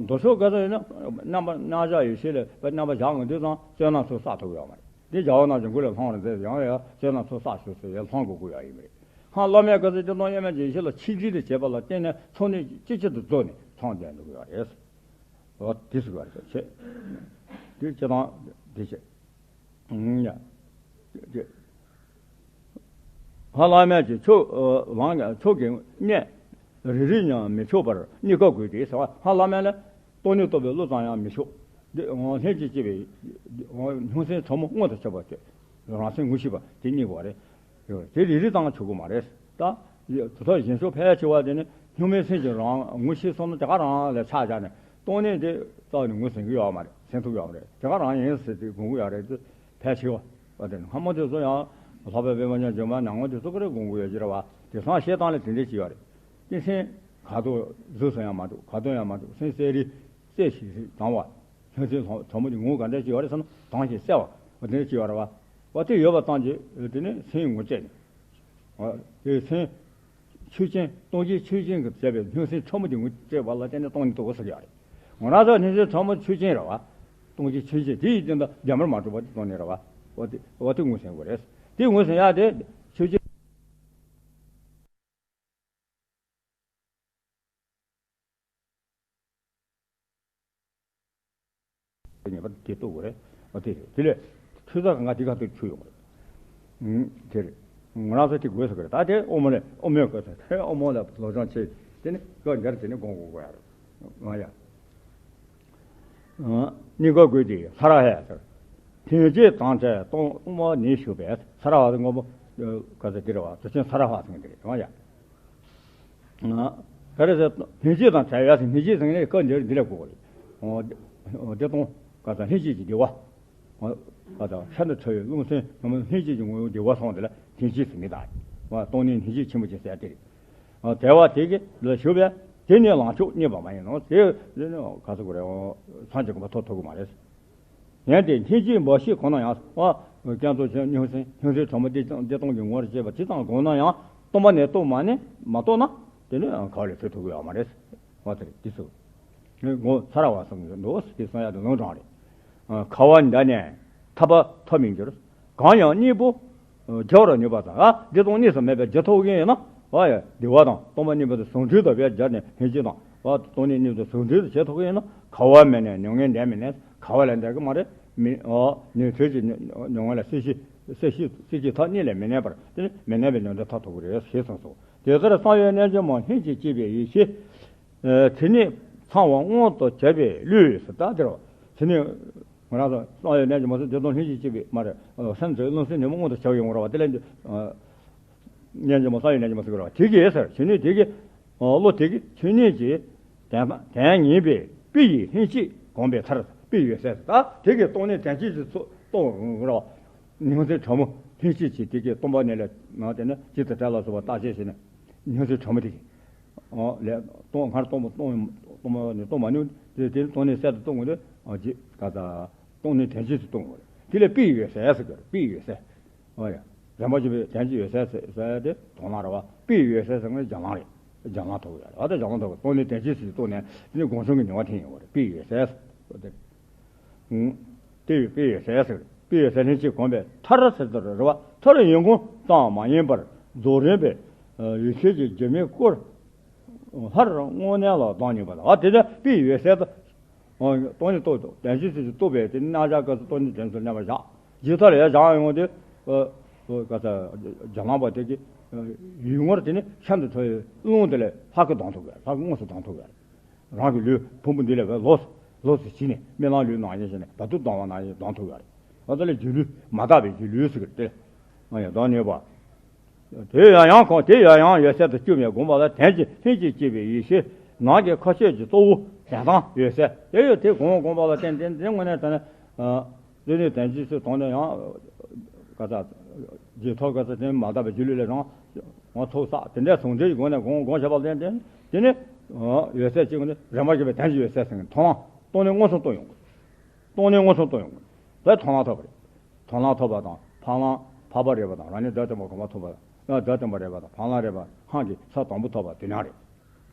མདོ་ཕྱོགས་ག་ས་ཡིན་ན་རྣམ་པ་རྣམ་གཞག་ཡེ་ཤེས་ལས་རྣམ་པ་བཞག་ངོ་དེ་ཙམ་བསོད་ནམས་ཚོགས་བསགས་ཐུབ་ཀྱི་ཡོད་མ་རེད། དེ་བྱ་བ་རྣམས་ཀྱི་མགོ་ལས་བསླང་བར་མཛད། ཡང་ཡང་བསོད་ནམས་ཚོགས་བསགས་ཤོག་ཟེར་ཡང་བསླང་དགོས་ཀྱི་ཡོད་ཡིན་པ་རེད། སྔགས་བླ་མེད་སྐབས་སུ་སྤྱིར་བཏང་དབྱེར་མེད་ཀྱི་ཡེ་ཤེས་ལ་ཆིག་སྒྲིལ་དུ་བྱེད་པ་ལ་བརྟེན་ནས་ཚོགས་གཉིས་གཅིག་ཆར་དུ་རྫོགས་ནས་མཚམས་བཅད་འགྲོ་གི་ཡོད་རེད། འོ་དེ་ཟེར་བ་རེད། བྱེད། དེ་སྤྱིར་བཏང་དེ་བྱེད། ཡ། དེ། སྔགས་བླ་མེད་ཀྱི་ཕྱོགས་ལམ་ཕྱོགས་ཀྱི་གནད་རེ་རེ་ཡང་མི་ཆོག་པར་གཉིས་ཀ་དགོས་ཏེ་ཟེར་བ། སྔགས་བླ་མེད་ལ་སྟོང་ཉིད་རྟོགས་པའི་བློ་ཙམ་ཡང་མི་ཆོག་འདི་ལྷན་ཅིག་སྐྱེས་པའི་སྙོམས་སེམས་ཕྲ་མོ་མངོན་དུ་བྱེད་པ་སྟེ། རང་སེམས་ངོ་ཤེས་པ་དེ་གཉིས་པ་རེད། དེ་རེ་རེ་དང་ཆོག་གི་མ་རེད། ད་དེ་དག་གཞན་ཕྱོགས་ཕལ་ཆེ་བ་དེ་ནི་སྙོམས་པའི་སེམས་ཀྱི་རང་ངོ་ཤེས་སོང་ན་དེ་ག་རང་ལ་ཆགས་བཞག་ནས་སྟོང་ཉིད་དེ་རྩ་ནས་ངོས་ཟིན་གི་ཡོད་མ་རེད། ཟིན་ཐུབ་ཡོད་མ་རེད། དེ་ག་རང་ཡིན་ཟེར་ཏེ་དགོངས་ཀྱི་ཡོད་རེད། དེ་ཕལ་ཆེ་བ་བ་དེ་ནི་སྔ་མོ་དེ་ཚོ་ཡང་ལྷག་པའི་དཔེ་མ་ཉམས་སྦྱོང་མ་ནང་ངོ་དེ་ཚོ་ག་རེ་དགོངས་ཀྱི་ཡོད་ཀྱི་རེད་བ། དེང་སང་བཤད་སྟངས་ལ་དེ་འདྲས་ཅིག་ཡོད་རེད། དེ་སེམས་ཁ་དོག་གཟུགས་སུ་ཡང་མ་འདུག་ཁ་དོག་ཡང་མ་འདུག་སེམས་གསལ་རི་གསལ་ཞིང་དྭངས་བ། སེམས་ཚོར་ཕྲ་མོ་དེ་ངོ་ག་འདྲ་ཅིག་ཡོད་རེད་ཟེར་ན་དྭངས་ཤིང་གསལ་བ་དེ་འདྲ་ཅིག་ཡོད་རེད་བ། བ་དེ་ཡོད་པ་ཙམ་གྱིས་དེ་ནི་སེམས་ངོ་སྤྲད་ནས། དེ་སེམས་ཆོས་ཅན། སྟོང་གཞི་ཆོས་ཅན་གྱིས་བྱས་པའི་སྙོམས་སེམས་ཕྲ་མོ་དེ་ངོ་སྤྲད་པ་ལ་བརྟེན་ནས་སྟོང་ཉིད་རྟོགས་ཟེར་གྱི་ཡོད་རེད། ང་རང་ཚོ་སྙོམས་སེམས་ཕྲ་མོ་ཆོས་ཅན་རེད་བ། སྟོང་གཞི་ཆོས་ཅན་དེ་ཡི་སྟེང་དུ་རྒྱ་མར་མ་གྲུབ་པ་དེ་སྟོང་ཉིད་རེད་བ། བ་དེ་བ་དེ་ངོས་ཟིན་དགོས་རེད། དེ་ངོས་ཟིན་ཡག་དེ་ཆོས་ཅན། ངེས་པར་དེ་རྟོགས་དགོས་རེད། ཨ་དེ་རེད། དེ་ལས་ཆོས་ཚོགས་ང་འདི་ག་ཐུག་ཆུ་ཡོང་རེད། ཨུམ། དེ་རེད། ང་རང་ཚོ་དེ་དགོས་ཟེར་གི་རེད། ད་དེ་དབུ་མ་ལས་དབུ་མའི་སྐབས་སུ་དེ་དབུ་མ་ལ་སློབ་སྦྱོང་བྱེད། དེ་ནི་སྐབས་འདིར་དེ་ནི་དགོངས་དགོས་དགོས་ཡ་རེད། ང་ཡ། གཉིས་ཀ་དགོས་ཏེ་ས་ར་ཧས་ཟེར། ཐུན་བཅད་དང་བྲལ་སྟོང་དབུ་མ་ནས་ཞུགས་པས། ས་ར་ཧ་དེ་སྔོན་པོ། ག་ཚོད་དེ་རེད་བ། དུས་ཆེན་ས་ར་ཧ་ཟེར་གི་དེ་རེད། ང་ཡ། ག་རེ་ཟེར། ལྷན་སྐྱེས་དང་བྲལ་བས་ཟེར། ལྷན་སྐྱེས་ཟེར་ནས་སྐབས་འདིར་འདི་ལས་གོ་དགོས་རེད། འོ། འོ་དེ་སྟོང་། ག་ས་ལྷན་སྐྱེས་ཀྱི་བདེ་བ། འོ། ག་ས་ཤིན་ཏུ་ཕྲ་བའི་རླུང་སེམས་ཐོག་མར་ལྷན་སྐྱེས་ཀྱི་ངོ་བོའི་བདེ་བ་སོང་དེ་ལ་ལྷན་སྐྱེས་ཟེར་མི་དང་། འོ་སྟོང་ཉིད་ལྷན་སྐྱེས་ཆེན་པོ་ཅན་ཟེར་དེ་རེད། འོ་བྲལ་བ་དེ་གི་ལ་ཞུགས་པས་དེ་ནི་ལངས་ཕྱོགས་རྙེད་པ་མ་ཡིན་ནོ། དེ་ནི་ག་ས་གོ་རེད། འོ་སངས་རྒྱས་གོ་འཕང་ཐོབ་ཐུབ་ཀྱི་མ་རེད། ཡང་དེ་ལྷན་སྐྱེས་འབའ་ཞིག་གང་ན་ཡང་བ། སྐྱབས་འགྲོ་ཆེན་སྙོམས་སེམས་སྙོམས་སེམས་ཕྲ་མོ་བདེ་སྟོང་བདེ་སྟོང་གི་ངོ་བོར་སྐྱེས་པ་དེ་ཙམ་དགོངས་ན་ཡང་སྟོང་པ་ནས་རྟོགས་མ་ནས་མ་རྟོགས་ན་དེ་ནི་ག་བ་ལས་ཐོས་ཐུབ་ཀྱི་ཡོད་མ་རེད། བ་དེ་རེད། དེ་ཚོ་ངོ་ཚ་ར་བ་གསུང་གི་འདུག་དེ་གསུང་ཡ་དེ་ལུང་དྲངས་རེད། ཁ་བ་འདྲ་ནས་ཐར་པ་ཐོབ་མི་འགྱུར། གང་ཡང་གཉིས་པོ་སྦྱར་བར་ནུས་པ་དང་། ཨ་བདེ་སྟོང་གཉིས་སུ་མེད་པར་སྦྱར་ཐུབ་ཀྱི་ཡིན་ན། ཨ་ཡ་བདེ་བ་དང་སྟོང་པ་གཉིས་པོ་དེ་ཟུང་འབྲེལ་དུ་བས་སྦྱར་ནས་ལྷན་སྐྱེས་དང་། ཨ་སྟོང་ཉིད་གཉིས་དེ་ཟུང་འབྲེལ་དུ་བྱེད་ཐུབ་ཀྱི་ཡིན་ན། ཁ་བ་མི་གནས། མྱ་ངན་འདས་མི་གནས། ཁ་བ་ལས་འདས་ཀྱི་མ་རེད། མི་ཨ་ཉན་ཐོས་ཀྱི་མྱ་ངན་ལས་སྲིད་ཞི་སྲིད་ཞི་སྲིད་ཀྱི་མཐའ་གཉིས་ལས་མི་གནས་པར་དེ་ནི་མི་གནས་པའི་ཡོན་ཏན་ཐོབ་ཐུབ་ཀྱི་རེད་ཞེས་གསུངས་སོ། དེ་ལྟར་གསང་བའི་རྣལ་འབྱོར་མ་ལྷན་ཅིག་སྐྱེས་པའི་ཡེ་ཤེས། དེ་ནི་ཚང་བ་མངོན་དུ་གྱུར་པའི་བློས་ཟེར། ད་དེར་བ་དེ་ནི། ང་རང་ཚོ་བསམ་ཡས་རྣལ་འབྱོར་མ་ཟེར་དེ་དང་ལྷན་ཅིག་སྐྱེས་པའི་མ་རེད། སེམས་ཙམ་པའི་རླུང་སེམས་ནི་མོ་མངོན་དུ་བྱ་བའི་ངོ་ར་བ་དེ་ལས་འདི། རྣལ་འབྱོར་མ་བསམ་ཡས་རྣལ་འབྱོར་མ་ཟེར་གི་ར་བ་དེ་གིས་ཟེར་བྱེད་ནུས་དེ་གིས། བློ་དེ་གིས་ཆོས་ཉིད་ཀྱི་དོན་དོན་ཉིད་པའི་དཔེ་ཡི་ལྷན་སྐྱེས་གོམས་པའི་མཐར་དཔེ་ཡོད་ཟེར། ད་དེ་གིས་སྟོང་ཉིད་དོན་སྤྱི་ཞིག་ཚུགས་གཏོང་ར་བ། ཉིན་མཚན་ཕྲ་མོ་ལྷན་སྐྱེས་ཀྱི་དེ་གིས་སྟོང་པ་ཉིད་ལས་ནང་དེ་ནི་ཇི་ལྟར་བྲལ་ལ་སོགས་པ་བརྟག་དཔྱད་བྱས་ནས་ཉིན་མཚན་ཕྲ་མོ་དེ་གིས། ལས་སྟོང་སྔར་སྟོང་པ་སྟོང་སྟོང་པ་ནི་སྟོང་མ་ནུས་དེ་དེ་ནི་སྟོང་ཉིད་གསལ་དུ་སྟོང་དགོས་ཏེ། ཇི་ག་ད་སྟོང་ཉིད་དོན་སྤྱི་སུ་སྟོང་དགོས་རེད། དེ་ལས་དཔེ་ཡོད་ཟེར་ཟེར་གི་རེད། དཔེ་ཡོད་ཟེར། ཨོ་ཡ། རིམ་པ་བཞིན་པའི་དོན་སྤྱི་ཡོད་ཟེར་ཟེར་དེ་དོན་ལ་རེད་བ། དཔེ་ཡོད་ཟེར་ཟེར་ནས་སྦྱང་ལམ་རེད། སྦྱང་ལམ་ཐོབ་ཡོད་རེད། ཨ་ད་སྦྱང་ལམ་ཐོབ་སྟོང་ཉིད་དོན་སྤྱི་སུ་སྟོང་ནས་དེ་ནི་སྒོམ་བྱུང་གི་ནུས་པ་ཐོན་ཡོད་རེད། དཔེ་ཡོད་ཟེར་ཟེར་དེ། དེ་ཡི་དཔེ་ཡོད་ཟེར་ཟེར། དཔེ་ཡོད་ཟེར་ལྷན་སྐྱེས་གོམས་པའི་མཐར་ཟེར་དུ་རེད་བ། མཐར་ཡིན་གོང་ཙམ་མ་ཡིན་པར་རྫོགས་རིམ་པའི་ཡེ་ཤེས་ཀྱི་སྒྱུ་མའི་སྐུར་སླར་དངོས་གནས་ལ་ལྡང་ནུས་པ་དང་། ཨ་དེ་ནི་དཔེ་ཡོད་ཟེར་དུ། སྟོང་ཉིད་རྟོགས་དང་དོན་སྤྱི་སུ་རྟོགས་པའི་དེ་ནི་རྣམ་གཞག་སྐབས་སུ་སྟོང་ཉིད་དོན་སུ་གནས་པར་བཞག་རྗེས་ཐོག་ལ་ཡང་སྦྱང་ཡོང་དུས། ག་ས་སྦྱང་ལམ་པ་དེ་གིས་ཡུལ་ངོར་དེ་ནི་ཤིན་ཏུ་མཐོ་བའི་རླུང་དེ་ལས་ལྷག་གི་ལྡང་ཐུབ་ཀྱི་རེད། ལྷག་གི་དངོས་སུ་ལྡང་ཐུབ་ཀྱི་རེད། རང་གི་ལུས་ཕུང་པོ་འདི་ལས་ལོགས་ལོགས་སུ་ཕྱིན་ནས་རྨི་ལམ་ལུས་ནང་བཞིན་བྱས་ནས་བར་དོ་ལྡང་བ་ནང་བཞིན་ལྡང་ཐུབ་ཀྱི་རེད། ཨ་ད་ལས་སྒྱུ་ལུས་མ་དག་པའི་སྒྱུ་ལུས་ཟེར་གི་རེད། ཨ་ཡ་ལྡང་ནུས་པ། དེ་ཡང་ཡང་གོང་དེ་ཡང་ཡང་ཡོད་ཚད་དུ་བསྐྱུར་ནས་བསྒོམས་པ་ལ་དོན་གྱི་ལྷན་ཅིག་སྐྱེས་པའི་ཡེ་ཤེས་ནང་གི་མཁའ་སྤྱོད་ཀྱི་གཙོ་བོ་ཞེ་སྡང་ཡོད་ཚད་དེ་ཡོད་དེ་གོང་བསྒོམས་པ་ལ་བརྟེན་ཏེ་དེ་དངོས་གནས་དྲང་གནས། བློ་ནི་དོན་སྤྱི་སུ་དོན་ནས་ཡང་། ག་ས། རྗེས་ཐོབ་ག་ས་དེ་མ་དག་པའི་སྒྱུ་ལུས་ལས་རང་། ངོ་ཐོག་བསགས་དེ་འདྲའི་ཟུང་འབྲེལ་གྱི་སྒོ་ནས་གོང་བསྒོམས་བྱས་པ་ལ་བརྟེན་ཏེ་དེ་ནི། ཡོད་ཚད་གཅིག་ནི་རིམ་པ་བཞིན་པའི་དོན་གྱི་ཡོད་ཚད་ཟེར་མཁན་མཐོང་ལམ་སྟོང་ཉིད་མངོན་སུམ་རྟོགས་ཡོང་དགོས། སྟོང་ཉིད་མངོན་སུམ་རྟོགས་ཡོང་དགོས། དེ་མཐོང་ལམ་ཐོབ་པ་རེད། མཐོང་ལམ་ཐོབ་པ་དང་འཕགས་ལམ་འཕགས་པ་རེད་པ་དང་རང་ཉིད་བདག་སྟོང་པ་གོ་འཕང་ཐོབ་པ་དང་བདག་སྟོང་པ་རེད་པ་དང་འཕགས་ལམ་རེད་པ་སྔགས་ཀྱི་ས་དང་པོ་ཐོབ་པ་དེ་ནང་རེད།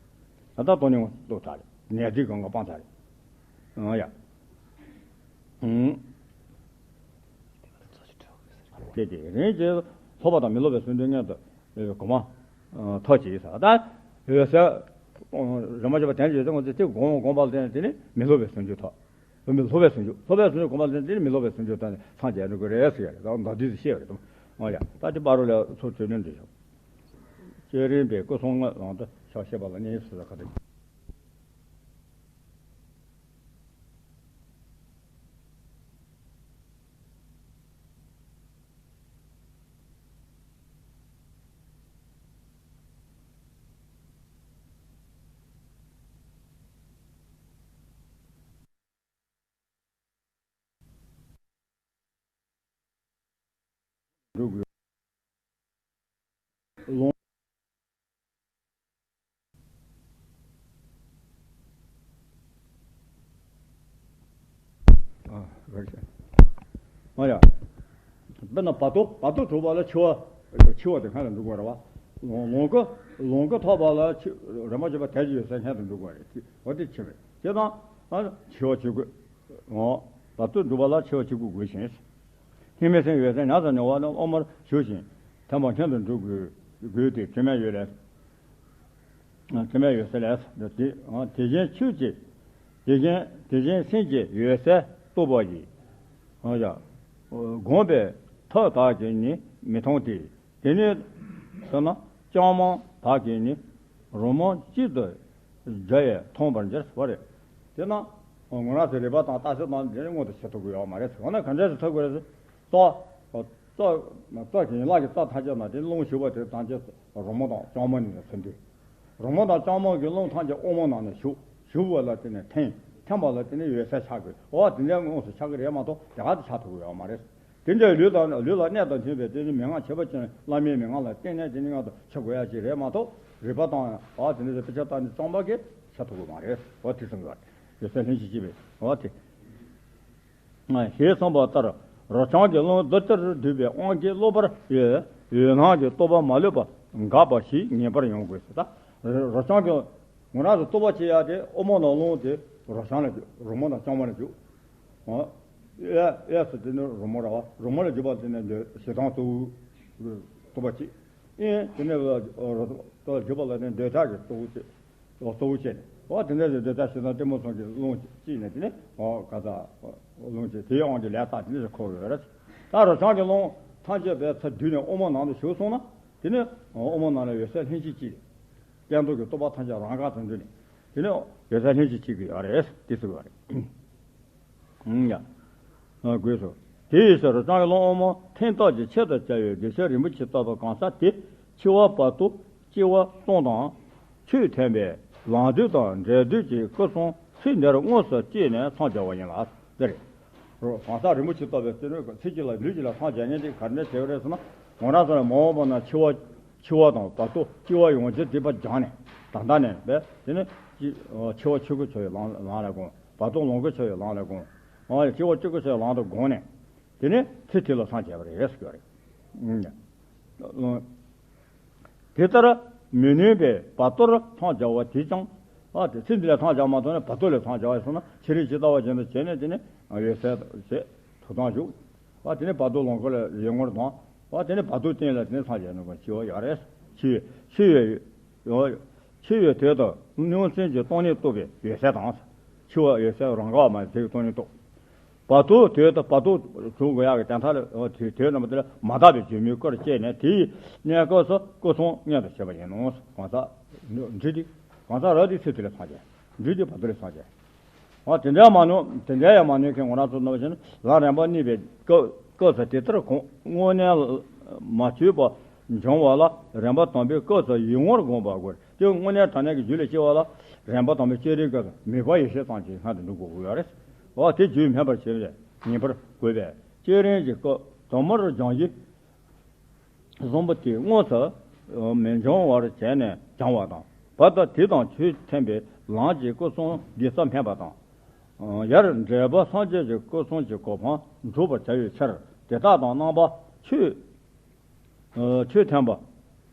ད་ལྟ་སྟོང་ཉིད་མངོན་སུམ་རྟོགས་ཚར་རེད། ཉལ་ཁྲིའི་སྒང་ག་སྤངས་ཚར་རེད། ཨང་ཡ། ཨང་། དེ་དེ་རིང་གི་ལྷོད་པ་དང་མི་ལྷོད་པའི་ཟུང་འབྲེལ་སྔོན་དུ་གོ་མ་ཐོབ་ཅིག་ཟེར། ད་ཡོད་ཚད་རིམ་པ་བཞིན་པ་དོན་གྱི་ཡོད་ཚད་ངོ་ཚ་དེ་གོང་གོང་པ་ལ་བརྟེན་ནས་དེ་ནི་མི་ལྷོད་པའི་ཟུང་འཇུག་ཐོབ། མི་ལྷོད་པའི་ཟུང་འཇུག་ལྷོད་པའི་ཟུང་འཇུག་གོང་མ་ལ་བརྟེན་ནས་དེ་ནི་མི་ལྷོད་པའི་ཟུང་འཇུག་ཐོབ་ནས་སངས་རྒྱས་འགྲོ་གི་རེད་ཟེར་ཡ་རེད། ད་མདོར་བསྡུས་སུ་བཤད་པ་རེད་དམ། ཨང་ཡ། ད་དེ་བར་རུ་ལ་ཚུར་བྲོས་ནས་འདི་ཞོག་བསྐྱེད་རིམ་པའི་སྐུ་གསུང་ངོ་ལོང་དུ་ཕྱག་བྱེད་པ་ལ་གནས་སུ་ཁ་ཏོན། འགྲོ་དགོས། ལོང་། ཨ་རེད། ཨ་ཡ། དཔེར་ན་བར་དོ་བར་དོ་གྲུབ་པ་ལ་འཆི་བ། འཆི་བ་དེ་སྔོན་ལ་འགྲོ་དགོས་རེད་བ། ལོང་ལོང་གི་ལོང་གི་ཐོབ་པ་ལ་འཆི་རིམ་པ་བཞིན་པ་དོན་གྱི་ཡོད་ཚད་སྔོན་དུ་འགྲོ་དགོས་རེད། འོ་དེ་འཆི་བས་དེ་དང་། ཨ་འཆི་བ་འཆི་དགོས། འོ། བར་དོ་འགྲུབ་པ་ལ་འཆི་བ་འཆི་དགོས་དགོས་ཤིང་། སྙིགས་མའི་སེམས་ཡོད་ཚད་ཉམས་སུ་མྱོང་བ་ནི་དབུ་མར་ཞུགས་ཤིང་ཐེམ་པ་སྔོན་དུ་འགྲོ་དགོས་དགོས་ཏེ་དྲི་མེད་ཡོད་ལས། དྲི་མེད་ཡོད་ཚད་ལས། དེ་དེ་བཞིན་ཆོས་ཀྱི། དེ་བཞིན་དེ་བཞིན་སེམས་ཀྱི་ཡོད་ཚད་རྟོགས་པ་ཡིས། ཡ། བསྒོམས་པའི་ཐབས་དག་གིས་ནི་མི་མཐོང་སྟེ། དེ་ནས་ཐོས་ན་ལྕང་མོ་དག་གིས་ནི་རོལ་མོ་གཅིག་ཏུ་སྦྱར་ཡང་མཐོང་བར་འགྱུར་བ་རེད། དེས་ན་ངོ་ནག་ཚོས་རིག་པ་དང་རྟགས་ཤུགས་དང་འདི་མངོན་དུ་བྱེད་ཐུབ་ཀྱི་ཡོད་མ་རེད། འོ་ན་ག་འདྲས་སེ་ཐུབ་ཀྱི་རེད། རྩ། རྩ། རྩ་གི་ཡན་ལག་གི་རྩ་ཐམས་ཅད་ན་དེ་རླུང་ཞུགས་པ་དེ་ཐམས་ཅད་རོལ་མོ་དང་ལྕང་མོ་ནས་མཚོན་དུས། རོལ་མོ་དང་ལྕང་མོ་གི་རླུང་ཐམས་ཅད་དབུ་མའི་ནང་ནས་ཞུགས། ཞུགས་པ་ལ་བརྟེན་ནས་འཐེན། འཐེན་པ་ལ་བརྟེན་ནས་ཡོད་ཚད་ཆགས་དགོས། འོ་དེ་འདྲ་དངོས་སུ་ཆགས་ཀྱི་རེད་མ་གཏོགས་དེ་ག་དུ་ཆགས་ཐུབ་ཀྱི་ཡོད་མ་རེད། དེ་འདྲའི་ལུས་དང་ལུས་ལ་གནད་དང་མཐུན་པའི་དེ་ནི་མན་ངག་ཁྱད་པར་ཅན་བླ་མའི་མན་ངག་ལ་བརྟེན་ནས་དེ་ནི་ངག་ཏུ་ཆགས་དགོས་ཡ་ཅིག་རེད་མ་གཏོགས་རིག་པ་དང་འོ་དེ་འདྲ་དཔེ་ཆ་ལྟ་ནས་རྩོམ་པ་གིས་ཆགས་ཐུབ་ཀྱི་མ་རེད། འོ་དེ་གསུང་གི་ཡོད་ཚད་ལྷན་ཅིག་སྐྱེས་པའི་འོ་དེ། ཞེས་གསུངས་པ་ལྟར་རོལ་ལྕང་གི་རླུང་འདི་ལྟར་བསྡུས་པའི་དབང་གིས་སློབ་པར་ཡོད། ཡོད་སྣང་གི་རྟོག་པ་མ་ལུས་པ་འགགས་པ་ཞིག་ངེས་པར་ཡོང་དགོས་ཟེར། ད་རོལ་ལྕང་གི་ངོ་ནག་ཏུ་རྟོག་པ་བྱེད་ཡ་དེ་དབུ་མ་ནས་རླུང་དེ་རོལ་ལྕང་ལ་འཇུག་རོལ་མོ་དང་ལྕང་མོ་ལ་འཇུག་ཨེ་ཨེ་སུ་དེ་ནི་རོལ་མོ་ར་བ་རོལ་མོ་ལ་འཇུག་པ་དེ་ནི་ཞེ་སྡང་གཙོ་བོའི་རྟོག་པ་བྱེད། ཨེ་དེ་ནི་རོལ་ལ་འཇུག་པ་ལ་ནི་འདོད་ཆགས་ཀྱི་གཙོ་བོ་བྱེད། ལོག་གཙོ་བོ་བྱས་ནས། འོ་དེ་འདྲ་ཞིག་འདོད་ཆགས་ཞེ་སྡང་གཏི་མུག་གསུམ་གྱི་རླུང་གཅིག་ནས་དེ་ནས་འོ་ག་ས། རླུང་གཅིག་དེའི་དབང་གིས་ལས་བསགས་དེ་འདྲ་ཞིག་འཁོར་བའི་རེད། ད་རོལ་ལྕང་གི་རླུང་ཐམས་ཅད་པའི་ཚུར་བསྡུས་ནས་དབུ་མ་ནང་དུ་ཞུགས་སོང་ན། དེ་ནས་དབུ་མ་ནང་ལ་ཡོད་ཚད་ལྷན་ཅིག་སྐྱེས། གཏན་དུ་གི་རྟོག་པ་ཐམས་ཅད་རང་འགག་ཏུ་འགྲོ་ནས། དེ་ནས་ཡོད་ཚད་ལྷན་ཅིག་སྐྱེས་ཀྱི་ཡོད་རེད་དེ་ཟེར་བ་རེད། ཨང་ཡ། དགོས་སོ། དེའི་ཕྱིར་བྱང་གི་ལུང་དབུ་མ་ཐེམ་ཐག་གི་ཆེད་དུ་བྱ་བའི་གདུལ་བྱ་རིན་པོ་ཆེ་བཏགས་པའི་གང་ཟག་དེ་འཆི་བ་བར་དོ་སྐྱེ་བ་སྟོང་དང་ཆོས་ཐེམ་པས་ལང་དུས་དང་འབྲས་དུས་ཀྱི་སྐུ་གསུང་ཚེ་འདིར་དངོས་སུ་སྐྱེས་ནས་འཚང་རྒྱ་བ་ཡིན་ལ། དེ་རེད། གང་ཟག་རིན་པོ་ཆེ་བཏགས་པའི་ཚེ་རིང་ཚེ་གཅིག་ལ་ལུས་གཅིག་ལ་འཚང་རྒྱ་མཁན་དེ་ག་འདྲ་བྱེད་པ་རེད་ཟེར་ན། ང་རང་ཚོ་ལ་མ་འོངས་པ་ན་འཆི་བ། འཆི་བ་དང་བར་དོ་སྐྱེ་བ་ཡོང་རྒྱུ་དེ་པ་སྦྱངས་ནས་ད་ལྟ་ནས་བས་དེ་ནི་ཅི། འཆི་བ་ཆོས་སྐུ་ཆོས་ཡོད་ལང་ལང་ལ་དགོངས། བར་དོ་ལོངས་སྐུ་ཆོས་ཡོད་ལང་ལ་དགོངས། འོ་ཡ་སྐྱེ་བ་སྤྲུལ་སྐུ་ཆོས་ཡོད་ལང་དུ་དགོངས་ནས། དེ་ནས་ཚེ་དེ་ལ་སངས་རྒྱས་པ་རེད་ཟེར་གྱི་རེད། ཨུམ། དེ་ལྟར་མི་ནུས་པའི་བར་དོར་འཚང་རྒྱ་བ་དེས་ཀྱང་། ཨ་དེ་ཚེ་འདི་ལ་སངས་རྒྱ་མ་ཐོབ་ནས་བར་དོ་ལ་སངས་རྒྱ་བ་སོང་ན་ཚེ་རིང་ཇི་ལྟ་བ་བཞིན་དུ་བྱས་ནས་དེ་ནས་འོད་གསལ་ཞེས་ཐུགས་དམ་བཞུགས། ཨ་དེ་ནས་བར་དོ་ལོངས་སྐུ་ལ་ཡིད་ངོར་དང་། ཨ་དེ་ནས་བར་དོའི་སྟེང་ལ་དེ་ནས་སངས་རྒྱས་ནུས་པ་འཆི་བ་ཡོད་རེད། འཆི་བའི་འཆི་བའི་འཆི་བའི་དུས་དུ་སྣང་སེམས་ཀྱི་སྟོང་ཉིད་རྟོགས་པའི་འོད་གསལ་དང་། འཆི་བ་འོད་གསལ་རང་ག་བ་མ་ཟད་སྟོང་ཉིད་རྟོགས། བར་དོ་དོད་དུ་བར་དོ་བྱུང་དགོས་ཡག་གི་དོན་དག་ལ་དེ་དོད་རྣམ་པ་དེ་ལ་མ་དག་པའི་བརྗོད་མེད་སྐུར་བཅད་ནས་དེའི་གནས་སྐབས་སུ་སྐུ་གསུང་མངོན་དུ་བྱེད་པ་ཡིན་ནོ། གང་ཟག་འདི་དེ་གང་ཟག་རབ་དེ་ཚེ་དེ་ལ་སངས་རྒྱས། འདི་དེ་བར་དོ་ལ་སངས་རྒྱས། འོ་དེ་འདྲ་མ་ནོ་དེ་འདྲ་ཡང་མ་ནོ་མཁན་ང་རང་ཚོ་ནོ་བཞིན་ལམ་རིམ་པ་གཉིས་པའི་སྐབས་སྐབས་སུ་དེ་ལྟར་དངོས་གནས་མ་བཅོས་པ་འབྱུང་བ་ལ་རིམ་པ་དང་པོའི་སྐབས་སུ་ཡིད་ངོར་བསྒོམ་པ་དགོས། དེ་དངོས་གནས་དྲང་གནས་ཀྱི་རྒྱུད་ལ་སྐྱེ་བ་ལ་རིམ་པ་དང་པོའི་སྐྱེ་རིང་སྐབས་སུ་མོས་པ་ཡེ་ཤེས་ཙམ་གྱིས་སྔར་དུ་འགྲོ་དགོས་ཀྱི་ཡོད་རེད། འོ་དེ་རྒྱུད་སྨིན་པར་བྱེད་པས་ངེས་པར་དགོས་པས་སྐྱེ་རིང་གི་སྐབས་དང་པོར་སྦྱང་གཞི་བཟང་པོ་དེ་དངོས་སུ་མི་འབྱུང་བར་བྱས་ནས་སྦྱང་བ་དང་། བར་དུ་དེ་དང་ཆོས་ཐེམ་པས་ལམ་གྱི་སྐུ་གསུང་དགེ་རྩ་སྨིན་པ་དང་། ཡར་འབྲེལ་པ་སངས་རྒྱས་ཀྱི་སྐུ་གསུང་གི་གོ་འཕང་འགྲུབ་པར་བྱ་བའི་ཕྱིར་དེ་དག་དང་རྣམ་པ་ཆོས། ཆོས་ཐེམ་པ།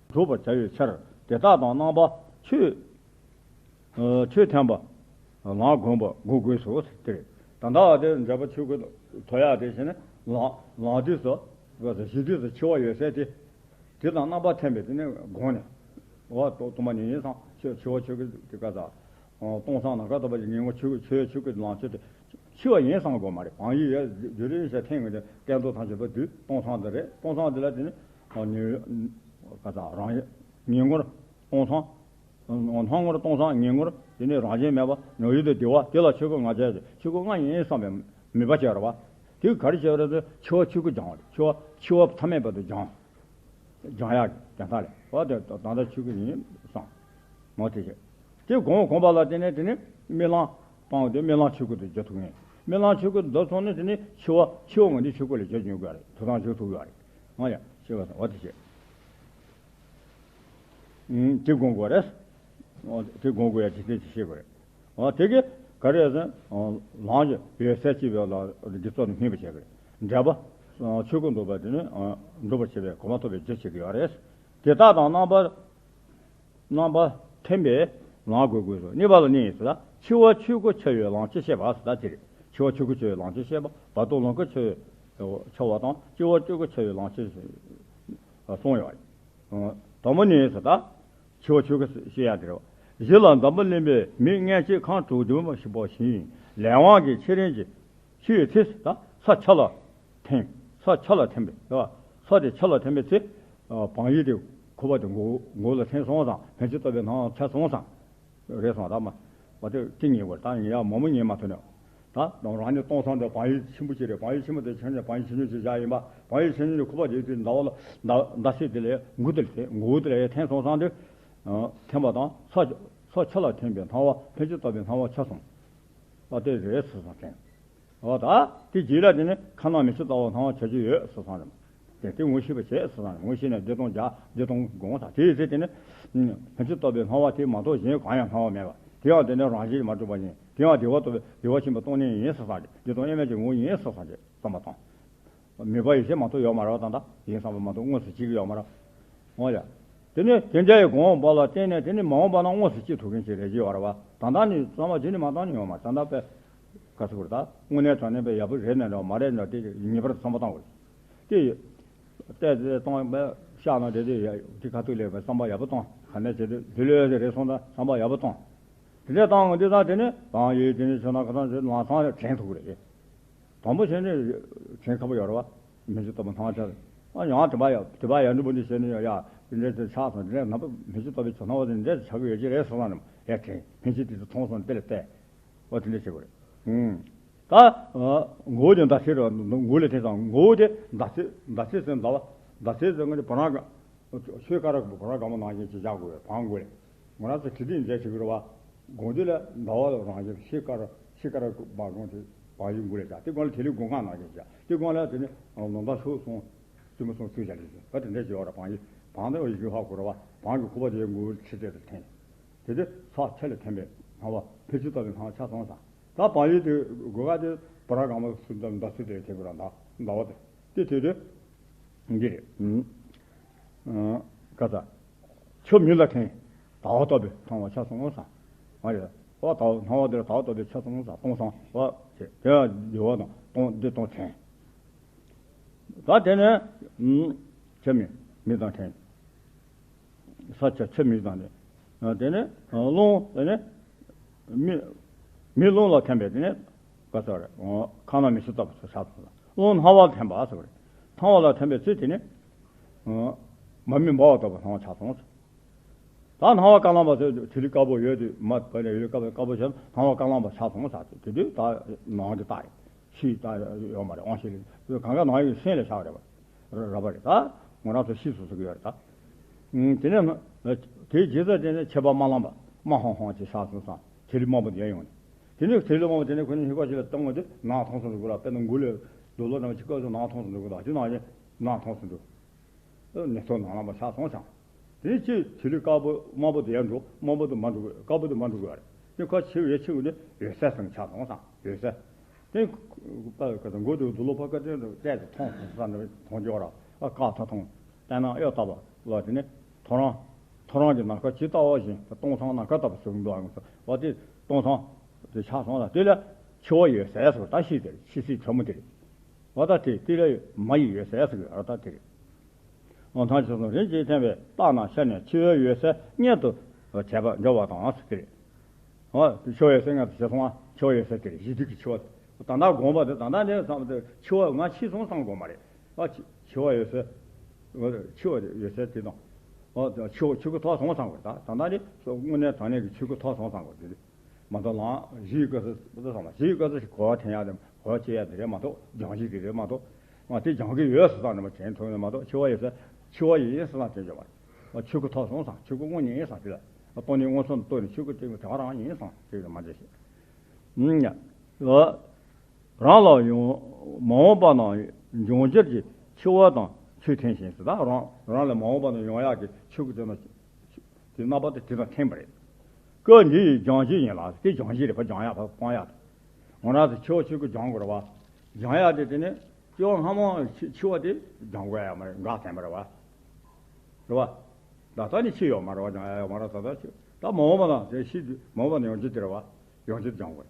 སྒྲུབ་པར་བྱ་བའི་ཕྱིར་དེ་དག་དང་རྣམ་པ་ཆོས། ཆོས་ཐེམ་པ། ལམ་བསྒོམ་པ་བསྒོམ་དགོས་སོ་ཟེར་ཏེ། ད་ལྟ་བ་དེ་འབྲེལ་པ་ཆོས་སྐུ་ཐོབ་ཡག་དེ་བྱས་ནས་ལམ་ལམ་དུས་སུ། གཞི་དུས་སུ་འཆི་བ་ཡོད་ཚད་དེ། དེ་དང་རྣམ་པ་ཐེམ་པས་དེ་ནས་བསྒོམས་ནས། འོ་ཏོ་ཏུ་མ་ནི་ཡིན་སང་འཆི་འཆི་བ་ཆོས་སྐུ་དེ་ཀ་ཟ། སྟོང་སང་ནམ་མཁའ་ཐོབ་པ་ཡི་ངེས་ངོ་ཆོས་ཆོས་ཆོས་སྐུ་ལམ་ཆོས་དེ། འཆི་བ་ཡིན་བསམ་དགོས་མ་རེད། བག་ཡིད་ཡོད་རྒྱུ་རེད་ཟེར་ཐེངས་ངེས་ཏེ་བསྟན་རྡོ་ཐམས་ཅད་པ་དུས་སྟོང་སང་དེ་རེད། སྟོང་སང་དེ་ལ་དེ་ནི་ཉེ་ག་ས་རང་ཡིན་ངེས་ངོར་སྟོང་སང་། སྣང་ངོར་སྟོང་སང་ངེས་ངོར་དེ་ནི་རང་བཞིན་མེད་པ་ཉོན་ཡིད་དུ་བདེ་བ་དེ་ལ་ཆོས་སྐུ་ང་བྱས་ཏེ་ཆོས་སྐུ་ང་ཡིན་བསམ་པའི་མོས་པ་བྱས་རེད་བ། དེ་ག་རེ་བྱས་པ་རེད་ཟེར་འཆི་བ་ཆོས་སྐུ་སྦྱང་བ་རེད། འཆི་བ་འཆི་བ་མཐའ་མེད་པ་དུ་སྦྱང་། སྦྱང་ཡག་གི་དོན་དག་ལས་འོ་དེ་ད་ལྟ་ཆོས་སྐུ་ཡིན་བསམ། མོ་དེ་བྱས། དེ་གོང་གོང་པ་ལ་བརྟེན་ནས་དེ་ནི་རྨི་ལམ་སྤང་དེ་རྨི་ལམ་ཆོས་སྐུ་དུ་བརྗོད་ཐུབ་ངེས། རྨི་ལམ་ཆོས་སྐུ་འདི་སོང་ནས་དེ་ནི་འཆི་བ་འཆི་བ་ངོ་འདི་ཆོས་སྐུ་ལ་བརྗོད་འཇུག་དགོས་རེད། ཐུབ་ཐང་བརྗོད་ཐུབ་ཡོད་རེད། མོ་ཡ་ཤེས་པ་དང་འོ་དེ་བྱས། ཨུམ་དེ་དགོངས་དགོས་རེད། འོ་དེ་དགོངས་དགོས་ཡ་ཇི་སྲིད་དེ་ཤེས་དགོས་རེད། འོ་དེ་གི་ག་རེ་ཟེར། ལམ་གྱི་འོད་གསལ་སྐྱེ་བའི་ལ་འདི་ཚོ་ནི་སྨིན་པ་བྱེད་དགོས་རེད། འབྲེལ་པ། ཆོས་སྐུ་འགྲུབ་པ་དེ་ནི་འགྲུབ་པར་བྱེད་པའི་གོ་འཕང་ཐོབ་པའི་རྒྱུ་བྱེད་ཀྱི་ཡོད་རེད། དེ་དག་དང་རྣམ་པ། རྣམ་པ་ཐེམ་པས་ལམ་བསྒོམ་དགོས་སོ། གཉིས་པ་ལ་ནི་ཟེར་ད་འཆི་བ་ཆོས་སྐུ་འཆི་བའི་ལམ་གཅིག་བཤད་པ་ཟེར་ད་དེ་རེད། འཆི་བ་ཆོས་སྐུ་འཆི་བའི་ལམ་གཅིག་བཤད་པ་བར་དོ་ལོངས་སྐུ་འཆི་བའི་འཆི་བ་དང་སྐྱེ་བ་སྤྲུལ་སྐུ་འཆི་བའི་ལམ་གཅིག་གསུངས་ཡོད་རེད། དང་པོ་ནི་ཟེར་ད། འཆི་བ་ཆོས་སྐུ་བཤད་ཡག་དེ་རེད་བ། གཞི་ལ་འཛམ་བུ་གླིང་པའི་མི་མངོན་སྤྱོད་ཁམས་དྲུག་བདུན་པ་ཞིག་པ་བཞིན་ལས་དབང་གི་ཆེ་རིང་གི་ཆུ་ཡི་ཚེ་ད་ས་ཆ་ལ་ཐིམ། ས་ཆ་ལ་ཐིམ་པས་རེད་བ། ས་དེ་ཆ་ལ་ཐིམ་པའི་ཚེ། བག་ཡིད་དེ་ཁུ་བ་དེ་མགོ་མགོ་ལ་ཐིམ་སོང་ཙང་ཕན་ཆད་ལྟ་བའི་སྣང་བ་ཆ་སོང་ཙང་། རེད་སོང་ད་མ། བ་དེ་ཅི་ཉེ་བར་ད་ཡིན་ཡག་མང་མོ་ཉེ་མ་ཐུབ་ནས། ད་དང་རང་ཉིད་སྟོང་སང་དེ་བག་ཡིད་ཆེན་པོ་ཅིག་རེད། བག་ཡིད་ཆེན་པོ་དེ་ཆ་ནས་བག་ཡིད་ཆེན་ཆུང་ཅིག་བཞག་ཡིན་པ། བག་ཡིད་ཆེན་ཆུང་དེ་ཁུ་བ་དེ་དེ་ཟླ་བ་ལ་ཟླ་ཟླ་ཚེས་དེ་ལས་མགོ་དེ་ལས་མགོ་བོ་དེ་ལས་ཐིམ་སོང་ཙང་དེ། ཐིམ་པ་དང་ས་ས་ཆ་ལ་ཐིམ་པའི་སྣང་བ་ཕན་ཆད་ལྟ་བའི་སྣང་བ་ཆ་སོང་། ཨ་དེ་རེད་ཟེར་སོང་དྲན། ཨོ་ད་དེ་རྗེས་ལ་དེ་ནི་ཁ་ནང་མི་ཆུ་ལྟ་བུ་སྣང་བ་བྱ་རྒྱུ་ཡོད་ཟེར་སོང་རེད། དེ་དེ་ངོ་ཤེས་པ་བྱེད་ཟེར་སོང་རེད། ངོ་ཤེས་ནས་བདེ་སྟོང་བརྒྱ་བདེ་སྟོང་དགོངས་དང་དེའི་ཚེ་དེ་ནི། ཕན་ཆད་ལྟ་བུའི་སྣང་བ་དེ་མ་གཏོགས་གཞན་གང་ཡང་སྣང་བ་མེད་པ། དེ་ཡང་དེ་ནི་རང་བཞིན་མ་གྲུབ་པ་ཡིན། དེ་ཡང་བདེ་བ་ལྟ་བུའི་བདེ་བ་ཆེན་པོའི་སྟོང་ཉིད་ཡིན་ཟེར་སོང་རེད། བདེ་སྟོང་དབྱེར་མེད་ཀྱི་ངོ་བོ་ཡིན་ཟེར་སོང་རེད་བསམ་པ་དང་། མོས་པ་ཡེ་ཤེས་མ་གཏོགས་ཡོད་མ་རེད་བ། ད་ལྟ་ཡིན་བསམ་པ་མ་གཏོགས་དངོས་སུ་གཅིག་ཡོད་མ་རེད། འོ་ཡ། དེ་ནས་དེ་འདྲ་ཡི་གོང་འོག་པ་ལ་བརྟེན་ནས་དེ་ནི་མ་འོངས་པ་ན་དངོས་སུ་སྐྱེ་ཐུབ་མཁན་ཞིག་རེད་ཀྱི་ཡོད་རེད་བ། ད་ལྟ་ནི་བསམ་པ་བྱས་ནས་མ་བཏང་ནི་ཡོད་མ་རེད། ད་ལྟ་དཔེ་ག་ཚོད་རེད། ད་དངོས་གནས་དྲང་གནས་དཔེ་ཡག་པོ་རེད་ནས་འདྲ་མ་རེད་འདྲ་དེ་ངེས་པར་བསམ་པ་བཏང་དགོས། དེ་ཡི་བལྟས་ཚེ་གཏོང་བས་ཤག་ན་དེ་དེ་དེ་ཁ་ཐུག་ལས་བསམ་པ་ཡག་པོ་བཏང་། ག་ནས་བྱས་ཏེ་ལྷོད་ལྷོད་དེ་རེད་སོང་ད་བསམ་པ་ཡག་པོ་བཏང་། དེ་འདྲ་བཏང་གི་འདི་ད་དེ་ནི་བག་ཡོད་དེ་ནི་ཆོ་ན་ཁ་ཐང་ཆོ་ལང་ཚང་དྲན་ཐུབ་ཀྱི་རེད། དང་པོ་བྱས་ནས་དྲན་ཁག་པོ་ཡོད་རེད་བ། མི་ཚེ་ལྟ་བུ་སྣང་ཆ་རེད། ཨ་ཡང་དེ་པ་ཡ་དེ་པ་ཡ་འདྲི་པོ་འདི་བྱས་ནས་ཡ་ཡ་དེ་འདྲས་དེ་ཆགས་སོང་། དེ་འདྲས་ནམ་པ་མི་ཚེ་ལྟ་བུའི་ཆ་སྣང་བ་དེ་འདྲས་དེ་ཆགས་ཀྱི་ཡོད་ཀྱི་རེད་སོང་ན་ནམ་ཡ་དྲན་མི་ཚེ་དེ་ཚོ་མཐོང་སོང་དེ་ལ་བལྟས། འོ་དེ་འདྲས་བྱེད་དགོས་རེད། ཨུམ། ད་མགོ་བོ་དེ་ཟླ་ཚེས་རེད། མགོ་ལ་འཐེན་སོང་། མགོ་བོ་དེ་ཟླ་ཚེས། ཟླ་ཚེས་ཟེར་ཟླ་བ། ཟླ་ཚེས་ཟེར་ང་ཚོ་བོད་རང་ག་ཤོད་ཀ་ར་བོད་རང་དགའ་མོ་ནང་བཞིན་ཅིག་བཞག་དགོས་པའི་བང་དགོས་རེད། ང་རང་ཚོ་དྲི་ལྡན་མཛད་བྱེད་ཀྱི་རེད་བ། དགོང་དུས་ལ་ཟླ་བ་ལ་རང་བཞིན་ཤོད་ཀ་ར་ཤོད་ཀ་ར་བང་སྒང་དེ་བང་ཡིག་མགོ་ལ་བཞག་དེ་སྒང་ལ་དེ་ལས་སྒོ་ང་ནང་བཞིན་བཞག་དེ་སྒང་ལ་དེ་ནི་ལོ་འདབ་ཤོག་སོང་། བཙུན་མོ་སོང་ཚུལ་བཞག་ལས་བྱེད་པ་དེ་འདྲ་བྱེད་བ་ར་བང་ཡིག་བང་དེ་ཡིག་ཆུང་ཧ་གོ་ར་བ། བང་གི་ཁུག་པ་དེ་མགོ་བོ་ཁྲི་སྟེང་དུ་འཐེན། དེ་དུས་ས་ཆ་ལ་འཐེན་པའི་སྣང་བ་ཕལ་ཆེར་ལྟ་བུའི་སྣང་བ་ཆགས་སོང་ཙང་། ད་བང་ཡིག་དེ་སྒོ་ཁ་དེ་བོད་རང་དགའ་མོ་སུ་འདྲ་འདྲ་སུ་དེ་དེ་བོད་རང་ཟླ་ཟླ་བ་དེ་དེ་དེ་དེ་འདི་རེད། ཨུམ། ཨ། ག་ས། ཆུ་མིག་ལ་འཐེན། ཟླ་བ་ལྟ་བུའི་སྣང་བ་ཆགས་སོང་ཙང་། མ་རེད། ཨོ་ད་སྣང་བ་དེ་ལ་ཟླ་བ་ལྟ་བུའི་ཆགས་སོང་ཙང་སྟོང་སང་བ་དེ་དེ་ཡང་འདི་བ་དང་སྟོང་འདི་སྟོང་འཐེན། ད་དེ་ནས་ཨུམ། ཆུ་མིག་མིག་དང་འཐེན། ས་ཆ་ཆུ་མིག་དང་ནི། དེ་ནས་རླུང་དེ་ནས་མི་མི་རླུང་ལ་འཐེན་པས་དེ་ནས་ག་ཟེར་རེད། ཁ་ན་མི་ཤི་ལྟ་བུ་ཆགས་སོང་། རླུང་སྣང་བ་ལ་འཐེན་པ་ཟེར་བ་རེད། སྣང་བ་ལ་འཐེན་པའི་ཚེ་དེ་ནས་མ་མི་འབར་བ་ལྟ་བུ་སྣང་བ་ཆགས་སོང་། ད་སྣང་བ་ཀ་ལམ་པ་ཟེར་དེ་ལས་དཀར་པོ་ཡོད་དུས་མ་བར་ནས་ཡོད་དཀར་པོ་དཀར་པོ་བྱས་སྣང་བ་ཀ་ལམ་པ་ཆགས་སོང་ཟེར་དུས་དེ་དུས་ད་ནང་གི་རྟགས་ཡིན། ཕྱིའི་རྟགས་ཡོད་མ་རེད། དབང་ཤེས་ལས་གང་ག་ནང་གི་སེམས་ལས་བྱ་བ་རེད་པ། ར་ར་བ་རེད། ད་ང་རང་ཚོ་ཤེས་སུ་ཟེར་གི་ཡོད་རེད་ད། ཨུམ། དེ་ནས་དེའི་རྗེས་སུ་དེ་ནས་མཆེད་པ་དམར་ལམ་པ་དམར་ཧང་ཧང་ཅིག་ཆགས་སོང་ཙང་ཐིག་ལེ་དམར་པོ་དེ་ཡོང་ནས། དེ་ནས་ཐིག་ལེ་དམར་པོ་དེ་ནས་ཁོ་ནི་སྙིང་ག་ཅིག་ལ་གཏོང་བ་དེ་ནག་ཐོང་སུ་འགྲོ་གི་ར། དཔེར་ན་མགོ་ལས་རྡོ་ལོ་ནང་ཅིག་བཀབ་སོང་ནག་ཐོང་སུ་འགྲོ་གི་ར། དེ་ནང་བཞིན་ནག་ཐོང་སུ་འགྲོ། ནི་ཐོ་ནག་ལམ་པ་ཆགས་སོང་ཙང་། དེ་ནས་ཅིག་ཐིག་ལེ་དཀར་པོ་དམར་པོ་དེ་ཡར་འགྲོ། དམར་པོ་དེ་མར་འགྲོ་གི། དཀར་པོ་དེ་མར་འགྲོ་གི་རེད། དེ་ཁ་ཕྱི་ཡོད་ཕྱི་དེ་འོད་གསལ་ཟེར་ཆགས་སོང་ཙང་འོད་གསལ། དེ་པ་ག་ད་མགོ་དེ་རྡོ་ལོ་ཕ་ཀ་དེ་བལྟས་ཏེ་མཐོང་སོང་ས་ནས་མཐོང་རྒྱུ་ར། ཨ་ཀ་ཐ་མཐོང་། བལྟས་ན་གཡོ་ལྟ་བུ་ལ་དེ་ནས་ཐོ་རངས། ཐོ་རངས་ཀྱི་ནམ་མཁའ་ཇི་ལྟ་བ་བཞིན་དུ་སྟོང་སང་ནམ་མཁའ་ལྟ་བུ་ཟེར་གྱི་འདུག་ཨ། ང་ཚོ་བ་དེ་སྟོང་སང་དེ་ཆགས་སོང་ལ། དེ་ལ་འཆི་བ་ཡོད་ཟེར་ཟེར་ད་ཤི་དེ་རེད། འཆི་སྲིད་ཚ་མོ་དེ་རེད། བ་ད་དེ་དེ་ལ་མ་ཡི་ཡོད་ཟེར་ཟེར་གི་ར་ད་དེ་རེད། འོ་ཐང་ཆོས་སོང་རིན་ཆེན་ཐེམ་པས་བརྟགས་ན་ཤ་ནས་འཆི་བའི་འོད་གསལ་མངོན་དུ་བྱས་པ་འཇོག་པ་དང་ཟེར་གི་རེད། འོ་དེ་འཆི་བའི་འོད་གསལ་མངོན་དུ་བྱས་སོང་ང་། འཆི་བའི་འོད་གསལ་དེ་རེད། ཞི་དུལ་གྱི་འཆི་བ་དེ། ད་ལྟ་དགོངས་པ་དེ་ད་ལྟ་ནས་བསམ་དེ་འཆི་བ་ང་འཆི་སོང་བསམ་དགོས་མ་རེད། ཨ་འཆི་འཆི་བའི་འོད་གསལ། འཆི་བའི་འོད་གསལ་དེ་དང་། འོ་འཆི་བ་འཆི་ཁུ་ཐོག་སོང་བསམ་དགོས། ད་ད་ལྟ་ནི་དངོས་གནས་དྲང་གནས་ཀྱི་འཆི་ཁུ་ཐོག་སོང་བསམ་དགོས་དེ་རེད། མ་གཏོགས་ལམ་གཞི་ཡི་སྐབས་སུ་བསམ་ལ་གཞི་ཡི་སྐབས་སུ་ཞིག་གོ་བ་འཐེན་ཡག་དེ་གོ་བ་བྱེད་ཡག་དེ་རེད་མ་གཏོགས་སྦྱང་གཞི་དེ་རེད་མ་གཏོགས། ང་དེ་སྦྱང་གི་ཡོད་ཟེར་བསམ་ནས་མ་དྲན་ཐུབ་ནས་མ་གཏོགས་འཆི་བ་ཡིན་ཟེར་འཆི་བ་ཡིན་ཟེར་བསམ་དྲན་བྱས་པ་རེད། འཆི་ཁུ་ཐོག་སོང་ཙང་འཆི་ཁུ་དངོས་ཉིད་ཡིན་ཙང་དེ་ལ་སྟོང་ཉིད་མངོན་སུམ་དུ་རྟོགས་ནས་འཆི་ཁུ་དེ་དེ་ག་རང་ཡིན་ཙང་དེ་ལ་མ་འདྲ་ཞིག་ཨུམ། ཡ། རང་ལ་ཡང་མ་འོངས་པ་ན་འབྱུང་འགྱུར་གྱི་འཆི་བ་དང་ཚུལ་འཐེན་ཞིང་ཟེར། ད་རང་རང་ལ་མ་འོངས་པ་ན་ཡོང་ཡག་གི་འཆི་ཁུ་དེ་ན། དེ་རྣམ་པ་དེ་དེ་དང་འཐེན་པ་རེད། སྐབས་འདི་ཡི་སྦྱང་གཞི་ཡིན་ལ། དེ་སྦྱང་གཞི་རེད་པ། སྦྱང་ཡག་པ་སྤང་ཡག་དང་། ང་རང་ཚོ་འཆི་བ་འཆི་ཁུ་སྦྱང་དགོས་རེད་པ། སྦྱང་ཡག་དེ་དེ་ནི་སྐྱེ་བ་སྔ་མ་འཆི་འཆི་བ་དེ་སྦྱང་དགོས་ཡག་མ་རེད། འགག་བསྟན་པ་རེད་པ། རེད་པ། ད་ལྟ་ནི་འཆི་ཡོད་མ་རེད་པ། སྦྱང་ཡག་ཡོད་མ་རེད། ད་ལྟ་འཆི། ད་མ་འོངས་པ་ན་དེ་ཤི་དུས་མ་འོངས་པ་ན་ཡོང་རྒྱུ་དེ་རེད་པ། ཡོང་རྒྱུ་སྦྱང་དགོས།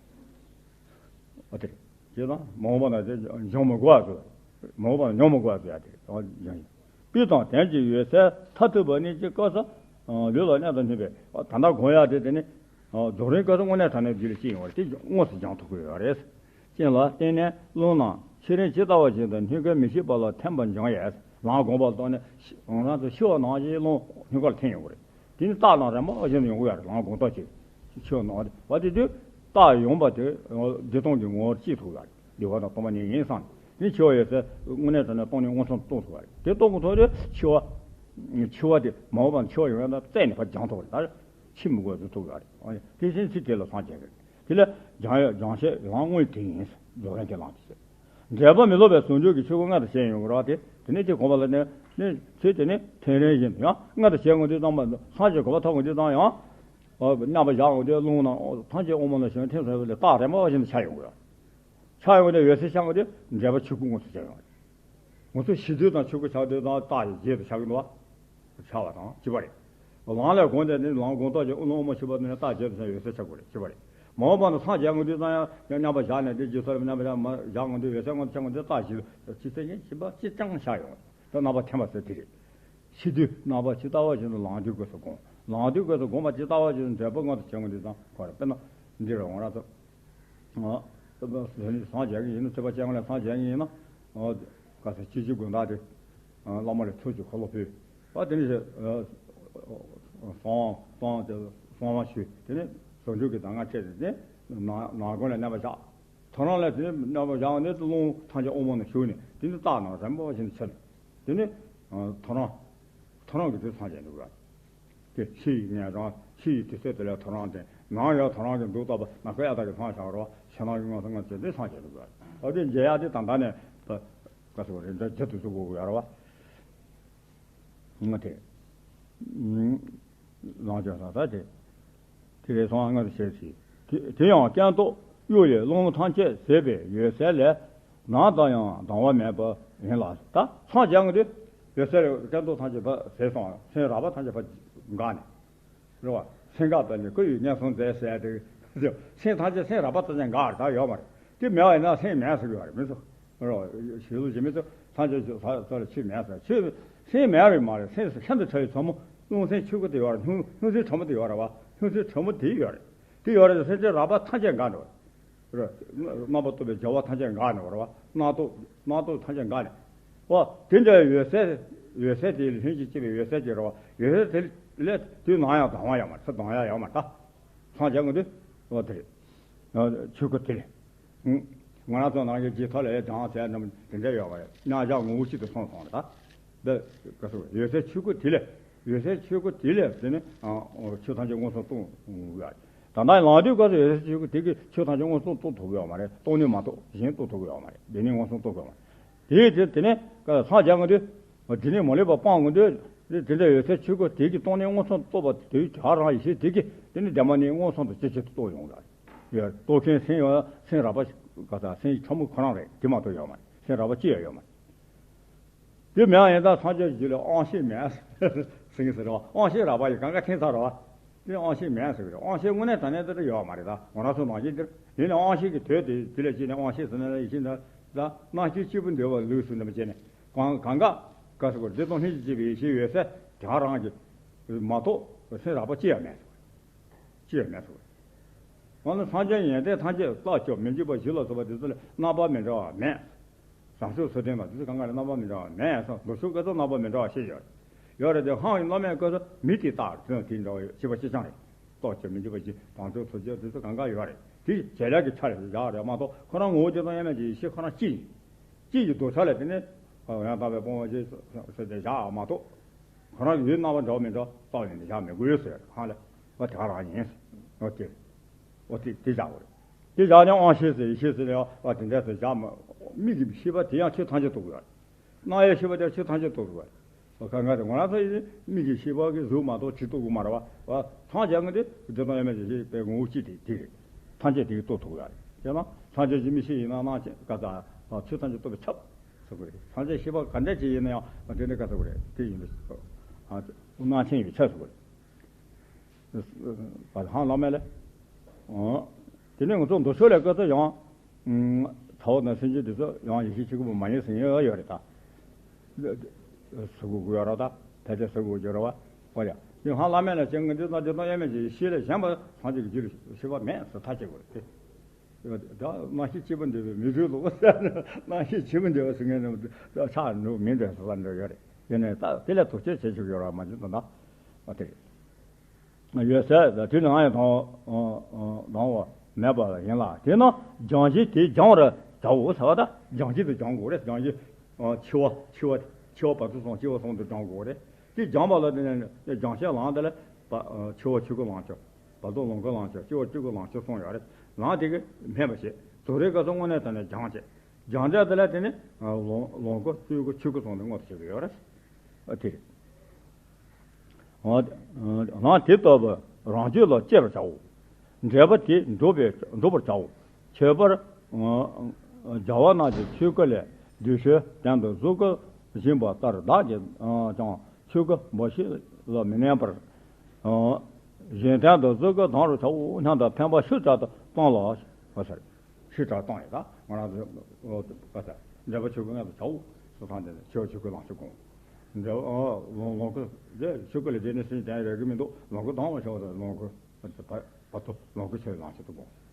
ཨ་དེ་རེད། ཅེས་དང་མ་འོངས་པ་ན་དེ་འབྱུང་མི་དགོས་པ་བཟོ། མ་འོངས་པ་ན་མྱོང་མི་དགོས་པ་བཟོ་ཡག་དེ་རེད། སྤྱིར་བཏང་དོན་གྱི་འོད་གསལ་མཐར་ཐུག་པ་ནི་སྤྱིའི་སྐབས་སུ་ལུས་ལ་གནས་དང་ནུས་པའི་ད་ལྟ་དགོངས་ཡག་དེ་དེ་ནི་རྫོགས་རིམ་སྐབས་སུ་དངོས་གནས་དྲང་གནས་རྒྱུད་ལ་སྐྱེ་ཡོང་བ་རེད། དེ་དངོས་སུ་སྦྱང་ཐུབ་ཀྱི་ཡོད་རེད། རྐྱེན་ལ་བརྟེན་ནས་རླུང་རྣམས་འཆི་རན་ཇི་ལྟ་བ་བཞིན་དུ་སྣུན་ཁ་མི་ཤེས་པ་ལ་འཐེན་པར་འགྱུར་ཡས། ལམ་དགོངས་པ་ལ་བརྟེན་ནས་ང་རང་ཚོ་ཤི་བ་ནང་བཞིན་རླུང་སྣུན་ཁ་ལ་འཐེན་ཡོང་གི་རེད། དེ་ནི་རྟགས་དང་རིམ་པ་བཞིན་དུ་ཡོང་གི་ཡོད་རེད། ལམ་དགོངས་རྟོགས་ཀྱི་ཤི་བ་ནང་བ་དེ་དུས་རྟགས་ཡོང་པ་དེ་བདེ་སྟོང་གི་ངོ་བོར་སྐྱེ་ཐུབ་ཡོད་རེད། བདེ་བ་དང་སྟོང་པ་ཉིད་ཡིན་བསམ། དེ་ནི་འཆི་བ་ཡོད་ཚད་དངོས་གནས་དྲང་གནས་སྟོང་ཉིད་མངོན་སུམ་དུ་རྟོགས་ཐུབ་པ་རེད། དེ་རྟོགས་གི་ཐོག་ནས་འཆི་བ། འཆི་བ་དེ་མ་འོངས་པར་འཆི་བ་ཡོང་ཡག་ན་རྩད་ནས་ཕར་སྦྱང་ཐུབ་པ་རེད། ད་འཆི་མི་དགོས་བཟོ་ཐུབ་ཡོད་རེད། དེ་བཞིན་ཚིག་དེ་ལ་སངས་རྒྱས་ཀྱི་རེད། དེ་ལ་སྦྱང་ཡག་སྦྱང་བྱའི་ལམ་དངོས་དེ་ཡིན། རྫོགས་རིམ་གྱི་ལམ་དེ་ཟེར། འབྲས་བུ་མི་སློབ་པའི་ཟུང་འཇུག་གི་ཆོས་སྐུ་མངོན་དུ་བྱས་ཡོང་གི་རེད་པ། དེ་དེ་ནས་དེ་གོམས་པ་ལ་ནི་ནི་ཚེ་དེ་ནི་ཐེངས་རེ་བཞིན་དུ་ཡང་མངོན་དུ་བྱས་ཡོང་དུས་ཙམ་པ་སངས་རྒྱས་གོ་འཕང་ཐོབ་ཡོང་དུས་ཙམ་ཡང་། རྣམ་པར་བཞག་ཡོང་དུས་རླུང་རྣམས་ཐམས་ཅད་དབང་པོ་ལ་ཞོན་ཐེངས་སོ་ལ་རྟགས་རིམ་པ་བཞིན་དུ་འཆར་ཡོང་གི་རེད། འཆར་ཡོང་དུས་འོད་གསལ་ཤར་ཡོང་དུས་འབྲས་བུ་ཆོས་སྐུ་མངོན་དུ་བྱས་ཡོང་གི་རེད། ང་ཚོ་ཤི་དུས་དང་ཆོས་སྐུ་འཆར་དུས་དང་རྟགས་ཀྱི་རྗེས་སུ་འཆར་གྱི་འདུག་པ། འཆར་བ་དང་གཅིག་པ་རེད། ལམ་ལས་དགོངས་ཏེ་ནི་ལམ་དགོངས་རྟོགས་ཀྱི་དབུ་ལུང་དབུ་མ་ཆོས་པ་ནི་རྟགས་རྗེས་སུ་འཆར་འོད་གསལ་འཆར་དགོས་རེད། གཅིག་པ་རེད། མ་འོངས་པ་ན་སངས་རྒྱས་ཡོང་དུས་ཙམ་ཡང་མཉམ་པར་བཞག་ནས་དེ་རྗེས་སུ་མཉམ་པར་བཞག་ཡོང་དུས་འོད་གསལ་མངོན་དུ་འཆར་ཡོང་དུས་རྟགས་ཀྱི་ཇི་ལྟར་ཡིན་གཅིག་པ་གཅིག་རྐྱང་ཤར་ཡོང་བ་དེ་རྣམ་པར་འཐེན་པ་ཟེར་དེ་རེད། ཤི་དུས་རྣམ་པ་ཇི་ལྟ་བ་བཞིན་དུ་ལམ་དུས་སྐབས་སུ་དགོངས། ལམ་དུས་སྐབས་སུ་དགོངས་པ་ཇི་ལྟ་བ་བཞིན་དུ་འབྲས་བུ་མངོན་དུ་བྱེད་ཡོང་དུས་ཙམ་ཁོ་རེ་དཔེར་ན་འདི་རུ་ང་རང་ཚོ། སངས་རྒྱས་ཀྱི་ཡིན་ན་ཚེ་དཔག་བྱེད་ཡོང་ལ་སངས་རྒྱས་ཀྱི་ཡིན་ན། ག་ཚོད་སྤྱི་སྤྱི་དགོན་བདག་དེ། བླ་མ་ལ་ཐུགས་ཀྱི་འཁོར་ལོ་ཕུལ། བ་དེ་ནས་གསང་བ་གསང་དེ་གསང་བ་ཞུས། དེ་ནས་ཟུང་འཇུག་གི་གདམས་ངག་སྤྲད་དེ་དེ་ནང་ནང་དགོན་ལ་གནས་པ་བཞག་ཐོ་རངས་ལ་དེ་ནས་རྣམ་པར་བཞག་ནས་རླུང་ཐམས་ཅད་དབུ་མ་ནས་ཞུགས་ནས་དེ་ནས་རྟགས་རྣམས་རིམ་པ་བཞིན་དུ་ཆད། དེ་ནས་ཐོ་རངས། ཐོ་རངས་ཀྱི་དུས་སངས་རྒྱས་འདུག་ག། དེ་ཕྱི་ཡི་ཉན་རང་ཕྱི་ཡི་དུས་ཚོད་དེ་ལ་ཐོ་རངས་ཏེ་ནང་ཡང་ཐོ་རངས་ཀྱི་འདུག་ལྟ་བུ་ནམ་མཁའ་ཡང་དག་གི་མཚམས་བཞག་རོ་ཕྱི་ནང་གི་མངོན་སུམ་མངོན་སུམ་དེ་སངས་རྒྱས་འདུག་ག། ཨ་དེ་མཇལ་ཡག་དེ་ད་ལྟ་ནས་ད་ག་ཟེར་བ་རེད། འདྲ་ཇི་ཏུ་གཟུགས་དགོས་ཡོད་རེད་བ། ང་དེ། ལང་ཅོ་ས་ས་དེ། དེ་རེད་སོང་ང་དེ་ཤེས་སྲིད། དེ་དེ་ཡང་སྐྱོན་རྟོག་གཡུ་ཡི་རླུང་ཐམས་ཅད་ཟད་པའི་འོད་གསལ་ལས། ནམ་དུ་ཡང་ལྡང་བ་མེད་པ་ཡིན་ལ། ད་སངས་རྒྱས་ངོ་དེ་འོད་གསལ་ལས་སྐྱོན་རྟོག་ཐམས་ཅད་ཕར་ཟད་སོང་། སེམས་རགས་པ་ཐམས་ཅད་ཕར་འགག་ནས། རེད་བ། སེམས་འགག་པ་ནི་སྐུ་ཡི་གཉེན་སྲུང་མཛད་ཟེར་ཏེ། སེམས་ཐམས་ཅད་སེམས་རགས་པ་ཐམས་ཅད་འགག་རེད། ད་ཡོད་མ་རེད། དེ་མེད་པ་ཡིན་ན་སེམས་མེད་ཟེར་གི་ཡོད་རེད་མི་ཚོ། རེད་བ། ཞེས་ལུགས་ཀྱི་མི་ཚོ་ཐམས་ཅད་ཚོ་ལ་ཆོས་མེད་ཟེར། ཆོས་སེམས་མེད་རེད་མ་རེད། སེམས་སུ་ཤིན་ཏུ་ཕྲ་བའི་ཚོགས་མོ་རླུང་སེམས་ཆོས་སྐུ་དེ་ཡོད་རེད། སྙུང་སེམས་ཕྲ་མོ་དེ་ཡོད་རེད་བ། སྙུང་སེམས་ཕྲ་མོ་དེ་ཡོད་རེད། དེ་ཡོད་རེད། སེམས་ཅན་རགས་པ་ཐམས་ཅད་འགག་འགྲོ། རེད། རྣམ་པར་རྟོག་པའི་བྱ་བ་ཐམས་ཅད་འགག་ནས་རེད་བ། རྣམ་རྟོག་རྣམ་རྟོག་ཐམས་ཅད་འགག་ནས། འོ། དེ་འདྲའི་འོད་གསལ། འོད་གསལ་དེ་ལྷན་ཅིག་སྐྱེས་པའི་འོད་གསལ་ཅིག་རེད་བ། འོད་གསལ་དེ་ལས་དུས་ནམ་ཡང་ལྡང་བ་ཡོད་མ་རེད། ལྡང་ཡ་ཡོད་མ་རེད་ད། སངས་རྒྱས་ཀྱི་འདི། འོ་དེ་རེད། ཆོས་སྐུ་དེ་རེད། ང་རང་ཚོ་ནང་བཞིན་ཇི་ལྟར་ལས་ཀྱང་ཟེར་རྣམས་དེ་འདྲ་ཡོད་པ་རེད། རྣམ་གཞག་ངོ་བོ་གཅིག་ཏུ་སོང་སོང་རེད་ད། འདི་ག་སོ་འོད་གསལ་ཆོས་སྐུ་དེ་ལས། འོད་གསལ་ཆོས་སྐུ་དེ་ལས་དེ་ནི་ཆོས་ཐམས་ཅད་མངོན་སུམ་རྟོགས་ཡོད་རེད། ད་ལྟ་ལང་དུས་སྐབས་སུ་འོད་གསལ་ཆོས་སྐུ་དེ་གིས་ཆོས་ཐམས་ཅད་མངོན་སུམ་རྟོགས་ཐུབ་ཡོད་མ་རེད། སྟོང་ཉིད་མ་གཏོགས་གཞན་རྟོགས་ཐུབ་ཡོད་མ་རེད། དེ་ནི་མངོན་སུམ་རྟོགས་དགོས་མ་རེད། དེ་དེ་དེ་ནས་སངས་རྒྱས་ཀྱི་འདི། དེ་ནས་མ་ལུས་པ་སྤང་གི་འདི། དེ་འདྲ་འོད་གསལ་ཆོས་སྐུ་དེ་གིས་སྟོང་ཉིད་མངོན་སུམ་རྟོགས་པ་དེ་བྱ་རང་ཡེ་ཤེས་དེ་གིས་དེ་ནི་བདེན་པ་ནི་མངོན་སུམ་དུ་ཇེ་ཆེར་དུ་རྟོགས་ཡོང་གི་རེད། རྟོགས་མཁན་སེམས་ཡོད་སེམས་རགས་པ་ག་ས་སེམས་ཕྲ་མོ་ཁོ་རང་རེད། དེ་མ་གཏོགས་ཡོད་མ་རེད། སེམས་རགས་པ་ཅི་ཡང་ཡོད་མ་རེད། དེ་མེད་ཡིན་ད་སངས་རྒྱས་ཀྱི་རྒྱུད་ལ་དབང་ཤེས་མེད་ཟེར་གྱི་ཟེར་བ། དབང་ཤེས་རགས་པ་ཡི་གང་ག་ཐེངས་ཚར་བ། དེ་དབང་ཤེས་མེད་ཟེར་གྱི་རེད། དབང་ཤེས་དངོས་གནས་དྲང་གནས་དེ་འདྲ་ཡོད་མ་རེད་ད། ང་རང་ཚོ་ནང་བཞིན་འདིར་ཡིན་ནའི་དབང་ཤེས་ཀྱི་དོད་དེ་དེ་ལ་ཅི་ནས་དབང་ཤེས་ཟེར་ན་ལ་ཡེ་ཤེས་འདྲ་ད་རྣམ་ཤེས་སྐྱེས་བུ་འདོད་པ་ལུགས་སུ་འདྲ་མ་བྱས་ནས་གང་གང་ག་ག་ཟེར་དགོས་རེད། བདེ་སྟོང་ལྷན་ཅིག་སྐྱེས་པའི་ཡེ་ཤེས་འོད་གསལ་དེ་རང་གི་མ་གཏོགས་སེམས་རགས་པ་ཅི་ཡང་མེད་ཟེར། ཅི་ཡང་མེད་ཟེར། འོ་ན་སངས་རྒྱས་ཡོན་ཏན་ཐམས་ཅད་རྟག་སྐྱོབ་མི་འཇིགས་པ་བཞི་ལ་སོགས་པ་དེ་ཚོ་ལ་རྣམ་པ་མི་འདྲ་བ་མེད། བྱང་ཆུབ་སེམས་ལྡན་པ་དེ་ཚོ་གང་ག་ལ་རྣམ་པ་མི་འདྲ་བ་མེད་སོ། མདོ་ཕྱོགས་སྐད་ཚོ་རྣམ་པ་མི་འདྲ་བ་ཤེས་ཡོད་རེད། ཡོད་རེད་དེ་ཧང་ཡིན་བླ་མའི་སྐད་ཚོ་མི་དེ་རྟག་དོན་དེ་འདྲ་བ་ཡོད་ཤེས་པ་གཅིག་རྐྱང་རེད། རྟག་སྐྱོབ་མི་འཇིགས་པ་བཞི་བྱང་ཆུབ་སེམས་ལྡན་དེ་ཚོ་གང་ག་ཡོད་རེད། དེ་བྱེད་ལས་ཀྱི་ཆ་རེད་བཞག་རེད་མ་གཏོགས་ཁོ་རང་ངོ་བོ་བདེ་སྟོང་དབྱེར་མེད་ཀྱི་ཡེ་ཤེས་ཁོ་རང་གཅིག་ཡིན། གཅིག་གི་རྡོག་ཆ་ལས་དེ་ནི་ཡང་དག་པའི་སྤོང་བ་ཞེས་ཟེར་ཏེ་བཞག་མ་གཏོགས། ཁོ་རང་གི་ཡུལ་རྣམ་པ་འདྲ་བ་མི་འདྲ་བ་རྟག་ཡིན་ནི་བཞག་མི་དགོས་ཟེར་གང་ལ་བ་དེ་ག་རང་ཡིན། འོ་དེ། འོ་དེ་དེ་བཞག་དགོས་རེད། དེ་བཞག་ནས་དབང་ཤེས་ཟེར་ཡེ་ཤེས་ཟེར་ནས་བ་དེ་འདྲ་ཟེར་བཞག་མ། མིག་གི་ཤེས་པ་དེ་ཡང་ཆོས་ཐམས་ཅད་རྟོགས་དགོས་རེད། རྣ་བའི་ཤེས་པ་དེ་ཆོས་ཐམས་ཅད་རྟོགས་དགོས་རེད། བ་ག་ང་དེ་ང་རང་ཚོ་ཡིན་མིག་གི་ཤེས་པ་གི་གཟུགས་མ་གཏོགས་ཅི་རྟོགས་དགོས་མ་རེད་བ། བ་སངས་རྒྱས་ཀྱི་དེ་བདེ་སྟོང་དབྱེར་མེད་ཀྱི་ཤེས་པའི་ངོ་བོ་གཅིག་དེ་དེ་རེད། ཐམས་ཅད་དེ་གིས་རྟོགས་ཐུབ་ཡ་རེད། དེས་ན་སངས་རྒྱས་ཀྱི་མིག་ཤེས་ཡིན་ན་སྣང་མཆེད་ག་ས་ཆོས་ཐམས་ཅད་རྟོགས་པའི་ཆབ་ཟེར་དགོས་རེད། སངས་རྒྱས་ཤེས་པ་ག་འདྲ་ཅིག་ཡིན་ན་ཡང་དེ་འདྲ་ག་ཟེར་དགོས་རེད། དེ་ཡིན་པའི་སྣང་མཆེད་ཡིན་པའི་ཆབ་ཟེར་དགོས་རེད། བ་ཧང་བླ་མ་ལས། དེ་ནས་ང་ཚོ་མདོ་ཕྱོགས་ལས་བཀའ་ཚོ་ཡང་། ཚ་བོ་དང་སེམས་ཅན་དེ་ཚོ་ཡང་ཡེ་ཤེས་ཆོས་སྐུ་མ་ཡིན་ཟེར་ཡོད་ཡོད་རེད་ད། ཟུག་གུ་ཡོད་ར་ད། ཕལ་ཆེར་ཟུག་གུ་ཡོད་ར་བ། ཨོ་ཡ། དེ་ཧང་བླ་མ་ལ་བྱས་ང་འདི་ལྟ་འདི་ལྟ་དབྱེར་མེད་ཀྱི་ཤེས་ལས་གཞན་པ་སངས་རྒྱས་ཀྱི་རྒྱུད་ལ་ཤེས་པ་མེད་ཟེར་ཐག་བཅད་དགོས་རེད་དེ། ད་རྣམ་ཤེས་སྐྱེས་བུ་འདོད་པའི་མི་བུ་ལོ་ཟེར་ན་རྣམ་ཤེས་སྐྱེས་བུ་འདོད་པ་ཟེར་མཁན་རྣམས་ཆགས་འགྲོ་མི་འདོད་ཟེར་བ་འདྲ་ཡོད་རེད། དེ་ནས་ད་དེ་ལས་དོགས་གཅོད་བྱེད་ཆོག་ཡོད་ར་མ་བྱུང་ད་ད། ཨ་དེ་རེད། འོད་གསལ་དུས་ནང་ཡང་ལྡང་ལྡང་བ་མེད་པ་ཡིན་ལ། དེས་ན་སྦྱང་གཞི་དེ་སྦྱང་བར་བྱའོ་ཟེར་བ་དང་། སྦྱང་གཞི་དེ་སྦྱང་དགོས་རེད། སྦྱང་གཞི་འཆི་བ་འཆི་བ་འཆི་བ་བར་དོ་གསུམ་འཆི་བ་གསུམ་དུ་སྦྱང་དགོས་རེད། དེ་སྦྱང་བ་ལ་དེ་ནས་སྦྱང་བྱའི་ལམ་དེ་ལ་འཆི་བ་ཆོས་སྐུ་ལམ་སྦྱོང་། བར་དོ་ལོངས་སྐུ་ལམ་སྦྱོང་། སྐྱེ་བ་སྤྲུལ་སྐུ་ལམ་སྦྱོང་གསུམ་ཡོད་རེད། ལམ་དེ་གིས་སྨད་པ་བྱེད། རྫོགས་རིམ་སྐབས་སུ་དངོས་གནས་དྲང་གནས་སྦྱང་བྱེད། སྦྱང་བྱ་དེ་ལ་དེ་ནི་ལོངས་ལོངས་སྐུ་སྤྲུལ་སྐུ་ཆོས་སྐུ་གསུམ་དུ་མངོན་དུ་བྱེད་ཀྱི་ཡོད་རེད། ཨ་དེ་རེད། ལམ་དེ་ལྟ་བུ་རང་རྒྱུད་ལ་སྐྱེ་བར་བྱའོ། འབྲེལ་པ་དེ་འགྲུབ་པའི་འགྲུབ་པར་བྱའོ། ཁྱད་པར་བྱ་བ་རྣམས་ཀྱི་ཆོས་སྐུ་ལས་བདུད་ཤོས་དོན་དུ་གཟུགས་སྐུ་བཞིན་པ་ལྟར་བདག་གིས་ཀྱང་ཆོས་སྐུ་འབའ་ཞིག་ལ་མི་གནས་པར། གཞན་དོན་དུ་གཟུགས་སྐུ་གདམ་རུ་བྱའོ་སྙམ་དུ་འཕེན་པ་ཤུགས་དྲག་ཏུ་བཏང་ལ། ཞེས་པ་ཟེར། ཤུགས་དྲག་བཏང་ཡོད་ད། ང་རང་ཚོ་ག་ས་འབྲེལ་པ་ཆོས་སྐུ་ལྔ་དང་བྱའོ་སོ་ཐང་དེ་ཆོས་ཆོས་སྐུ་ལང་ཆོས་དགོངས། འབྲེལ་པ་ལོངས་སྐུ་དེ་ཆོས་སྐུ་ལས་དེ་ནི་སེམས་ཅན་རེག་གི་མི་འདུག་ལོངས་སྐུ་གདམ་བ་ཤོག་དང་ལོངས་སྐུ་བར་དུ་ལོངས་སྐུ་ཆོས་ལང་ཆོས་དགོངས།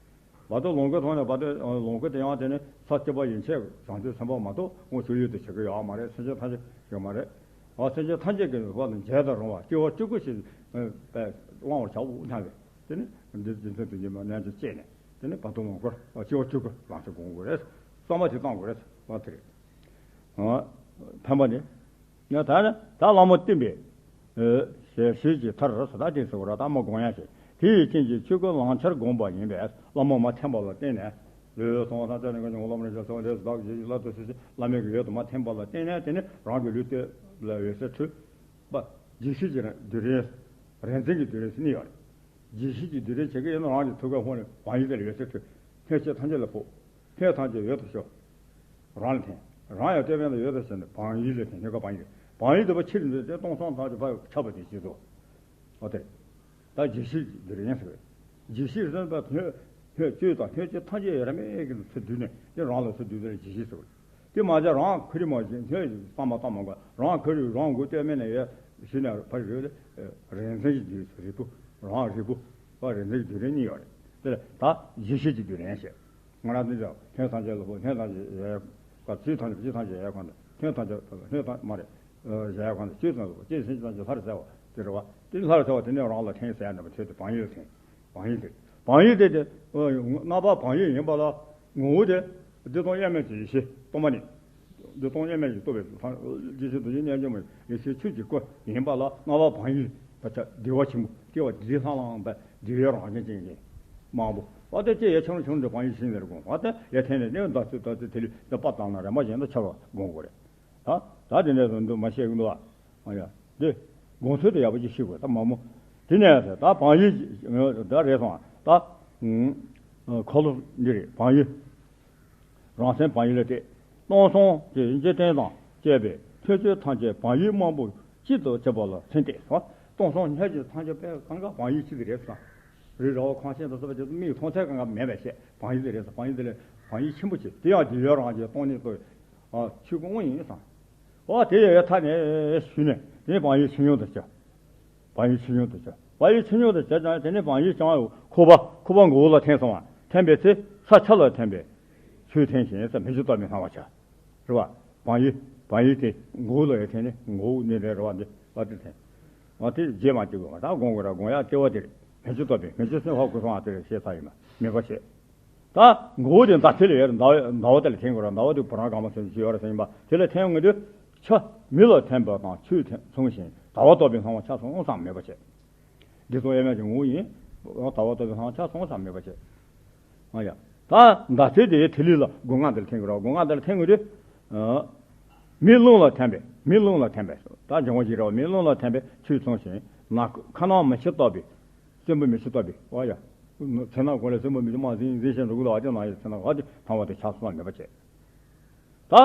བར་དུ་ལོངས་སྐུ་ཐོག་ནས་བར་དུ་ལོངས་སྐུ་དེ་ཡང་དེ་ནི་ས་བཅུ་པ་ཡན་ཆད་བྱང་ཆུབ་སེམས་དཔའ་མ་གཏོགས་དངོས་སུ་ཡུལ་དུ་བྱེད་ཀྱི་ཡོད་མ་རེད། སེམས་ཅན་ཐམས་ཅད་ཡོད་མ་རེད། འོ་སེམས་ཅན་ཐམས་ཅད་ཀྱི་བར་དུ་མཇལ་དུ་རུང་བ་སྐྱེ་བ་སྤྲུལ་སྐུ་ཞིག་བླང་བར་བྱའོ་སྙམ་པའི་དེ་ནི་འདི་རྒྱུ་མཚན་དུ་ཡིན་པ་རྣལ་འབྱོར་སྤྱད་ནས། དེ་ནས་བར་དོ་ལོངས་སྐོར་སྐྱེ་བ་བཅུ་དགུ་བླང་བྱ་སྒོམ་དགོས་རེད། བསམ་པ་དེ་བཏང་དགོས་རེད། ཨ་དེ་རེད། ཨ་ཕན་པ་ནི། ཡང་ད་ནི་ད་གླང་པོ་བསྟིམ་པའི་ཨ་ཞལ་ཞལ་གྱི་མཐར་ཟ་ད་དེ་ཟེར་བ་ར་ད་མ་སྒོམ་ཡ་ཞིག་དེ་ཡི་རྐྱེན་གྱིས་ཆོས་སྐུ་ལང་ཆར་བསྒོམས་པ་ཡིན་པས་བླ་མ་མ་འཐེན་པ་ལ་བརྟེན་ནས། ལུས་སོང་ཐམས་ཅད་ནི་ཀུན་སློབ་མར་བྱ་སོང་དེ་བདག་གིས་བླ་དུ་སྲིད་ཞི་བླ་མེད་ཀྱི་འོད་དུ་མ་འཐེན་པ་ལ་བརྟེན་ནས་དེ་ནི་རང་གི་ལུས་སྟོད་ལ་འོད་ཟེར་འཕྲོས་པ། ལྗོན་ཤིང་གི་རྡུལ་ཕྲན། རིག་འཛིན་གྱི་རྡུལ་ཕྲན་ཟེར་ནི་ཡོད་རེད། ལྗོན་ཤིང་གི་རྡུལ་ཕྲན་བྱེད་ཀྱི་ཡོད་ན་རང་གི་ཐུགས་ཀའི་ཧོ་ནས་བག་ཡོད་དེ་ལ་འོད་ཟེར་འཕྲོས། སྣོད་ཆས་ཐམས་ཅད་ལ་ཕོག་སྣོད་ཐམས་ཅད་འོད་དུ་ཤོར། རང་ལ་འཐེན། རང་ཡང་སྟོད་སྨད་ལ་འོད་དུ་ཤོར་ནས་བག་ཡོད་ལ་འཐེན། སྣོད་ཀ་བག་ཡོད། བག་ཡོད་དེ་བ་ཕྱིར་འདུས་ཏེ་སྟོང་སང་ཐག་ཆོད་ཕར་ཁྱབ་པ་དེ་བྱེད་དོ། ཨོ་དེ། ད་ལྗོན་ཤིང་འདི་རེད་ཟེར། ལྗོན་ཤིང་ཟེར་བ་སྣོད་སྣོད་བཅུད་དང་སྣོད་བཅུད་ཐམས་ཅད་ཡོད་ར་མེད་ཀྱི་ཚུར་བསྡུས་ནས་དེ་རང་ལ་ཚུར་བསྡུས་ཏེ་ལྗོན་ཤིང་ཟེར་བ། དེ་མ་ཚད་རང་ཁོ་རི་མ་བྱིན་སྣོད་ཀྱི་བསམ་པ་བཏང་མ་དགོས་རང་ཁོ་རི་རང་མགོ་སྟོད་སྨད་ནས་ཡོད་ཞུས་ནས་ཕར་རེད་རིག་འཛིན་གྱི་རྡུལ་རིལ་བུ་རང་རིལ་བུ་པ་རིག་འཛིན་གྱི་རྡུལ་ཕྲན་གཉིས་ཡོད་རེད། དེ་ལ་ད་ལྗོན་ཤིང་གི་རྡུལ་ཕྲན་ཞེས། ང་རང་འདི་ཚོ་སྣོད་ཐམས་ཅད་ལ་ཕོག་སྣོད་ཐམས་ཅད་ཡལ་ག་ཚུལ་ཐམས་ཅད་ཚུལ་ཐམས་ཅད་ཡལ་གང་དང་སྣོད་ཐམས་ཅད་སྣོད་ཐམས་མ་རེད། ཡལ་གང་དང་ཚུལ་ཐམས་ཅད་ལ་ཕོག་ཅེས་སེམས་ཅན་ཐམས་ཅད་ལྷར་གསལ་བ་དེ་རེད་བ། དེ་ལྷར་གསལ་བ་དེ་ནས་རང་ལ་འཐེན་ཟེར་ཡ་འདྲ་པོ་ཐོས་ཏེ་བག་ཡོད་འཐེན། བག་ཡོད་དེ། བག་ཡོད་དེ་དེ་རྣམ་པ་བག་ཡོད་ཡིན་པ་ལ་ངོ་བོ་དེ་བདེ་སྟོང་དབྱེར་མེད་ཀྱི་ཡེ་ཤེས་སྟོང་པ་ནི། བདེ་སྟོང་དབྱེར་མེད་ཀྱི་རྟོགས་པའི་ལྷ་རྗེ་བཙུན་རྡོ་རྗེ་རྣལ་འབྱོར་མ་ཡེ་ཤེས་ཆོས་ཀྱི་སྐུ་ཡིན་པ་ལ་རྣམ་པ་བག་ཡོད་པ་ཆ་བདེ་བ་ཆེན་པོ་སྐྱེ་བ་བདེ་ལྷང་ལྷང་དང་བདེ་བའི་རང་བཞིན་ཅན་གྱི་མང་པོ་བ་དེ་སྐྱེ་ཡ་ཆུང་རུ་ཆུང་རུ་བག་ཡོད་ཤིང་ལེར་དགོངས་བ་དེ་ཡ་འཐེན་ནས་གནས་ཟླ་ཚེས་ཟླ་ཚེས་དེ་ལས་དེ་པ་བཏང་ན་རེ་མ་གཞན་དུ་ཆར་བ་དགོངས་དགོས་རེད། ད་ད་དེ་འདྲ་སོང་འདུག་མ་བཤད་ཀྱི་འདུག་ཨ། ཨ་ཡ། འདི། དགོངས་ཚུལ་དེ་ཡག་པོ་ཅིག་ཤེས་དགོས་ད་མ་མོ། དེ་ནས་ད་བག་ཡོད་ད་རེད་སོང་ད། ཁོ་ལོ་འདི་རེད་བག་ཡོད། རང་སེམས་བག་ཡོད་ལ་གཏད། སྟོང་སང་དེ་འཇིག་རྟེན་དང་བཅས་པའི་ཐོས་བྱེད་ཐམས་ཅད་བག་ཡོད་མང་པོ་གཅིག་ཏུ་བྱེད་པ་ལ་མཚོན་ཏེ། སྟོང་སང་ཐོས་བྱེད་ཐམས་ཅད་པས་གང་ག་བག་ཡོད་གཅིག་རེད་སོང་། རི་ར་བ་ཁང་ཆེན་དང་སོགས་པ་དེ་ཚོ་མིག་མཐོང་ཚད་གང་ག་མེད་པའི་ཆེད་བག་ཡོད་དེ་རེད་སོང་བག་ཡོད་དེ་ལས་བག་ཡོད་ཆེན་པོ་ཆེ་དེ་ཡང་རྒྱུ་ཡོད་རང་བཞིན་སྟོང་ཉིད་རྟོགས། ཨ་ཆོས་སྐུ་དངོས་ཡིན་བསམ། ཨོ་དེ་ཡོད་ཡོད་ཐ་ནས་ཞུས་ནས་དེ་ནས་བག་ཡོད་ཆེ་ཉུང་དུ་བྱ། བག་ཡོད་ཆེ་ཉུང་དུ་བྱ། བག་ཡོད་ཆེ་ཉུང་དུ་བྱ་ཀྱང་དེ་ནས་བག་ཡོད་ཀྱང་ཁོག་པ་ཁོག་པ་མགོ་བོ་ལ་འཐེན་སོང་བ་འཐེན་པའི་ཚེ་ས་ཆ་ལ་འཐེན་པའི་ཚུལ་འཐེན་ཞིང་ས་མི་ཆུ་ལྟ་བུའི་སྣང་བ་བྱ། རེད་བ། བག་ཡོད་བག་ཡོད་དེ་མགོ་བོ་ལ་ཡོད་འཐེན་ནས་མགོ་བོ་ནས་རེད་རེད་བ་འདི་བ་དེ་འཐེན། ཨ་དེ་རྗེས་མ་སྐྱེ་དགོས་པ་ད་དགོངས་དགོས་ར་དགོངས་ཡག་ལྟེ་བ་དེ་རེད། མི་ཆུ་ལྟ་བུའི་མི་ཆུ་སེམས་ཧ་གོ་སོང་བ་དེ་རེད་ཤེས་ས་ཡིན་པ་མེད་པ་བྱེད། ད་མགོ་བོ་དེ་ཟླ་ཚེས་ལ་ཡོད་རེད། ཟླ་བ་ཟླ་བ་དེ་ལ་འཐེན་དགོས་རེད། ཟླ་བ་དེ་བུ་རང་གང་མ་སོན་ཞིག་ཡོད་རེད་ཟེར་ཡིན་པ་དེ་ལ་འཐེན་དགོས་དུས་ཆུ་མི་ལ་འཐེན་པ་དང་ཆུས་མཚུངས་ཤིང་ཟླ་བ་ལྟ་བུའི་སྣང་བ་ཆ་ཚང་བསམ་མེད་པ་བྱེད། འདི་ཚོ་དབྱེར་མེད་ཀྱི་ངོ་བོ་ཡིན། ཟླ་བ་ལྟ་བུའི་སྣང་བ་ཆ་ཚང་བསམ་མེད་པ་བྱེད། ཨ་ཡ། ད་ཟླ་ཚེས་དེ་ཐིག་ལེ་ལ་སྒོ་ལྔ་དེ་ལ་འཐེན་དགོས་རེད། སྒོ་ལྔ་དེ་ལ་འཐེན་དགོས་དུས་མི་རླུང་ལ་འཐེན་པས་མི་རླུང་ལ་འཐེན་པས་ད་འབྱུང་བ་ཞིག་རེད་བ། མི་རླུང་ལ་འཐེན་པས་ཆུས་མཚུངས་ཤིང་ནག་ཁ་ནང་མི་ཆུ་ལྟ་བུའི། གསོན་པོ་མི་ཆུ་ལྟ་བུའི། ཨོ་ཡ། ཚེ་ན་གོ་ལས་གསོན་པོ་མི་ཆུ་མ་ཟིན་ཟིན་ཞིང་འགྲོ་ཀུན་ལ་ཨ་ཅེ་ན་ཡི་ཚེ་ན་ཨ་ཅེ་ཐང་བ་དེ་ཆགས་སོང་མེད་པ་བྱས། ད།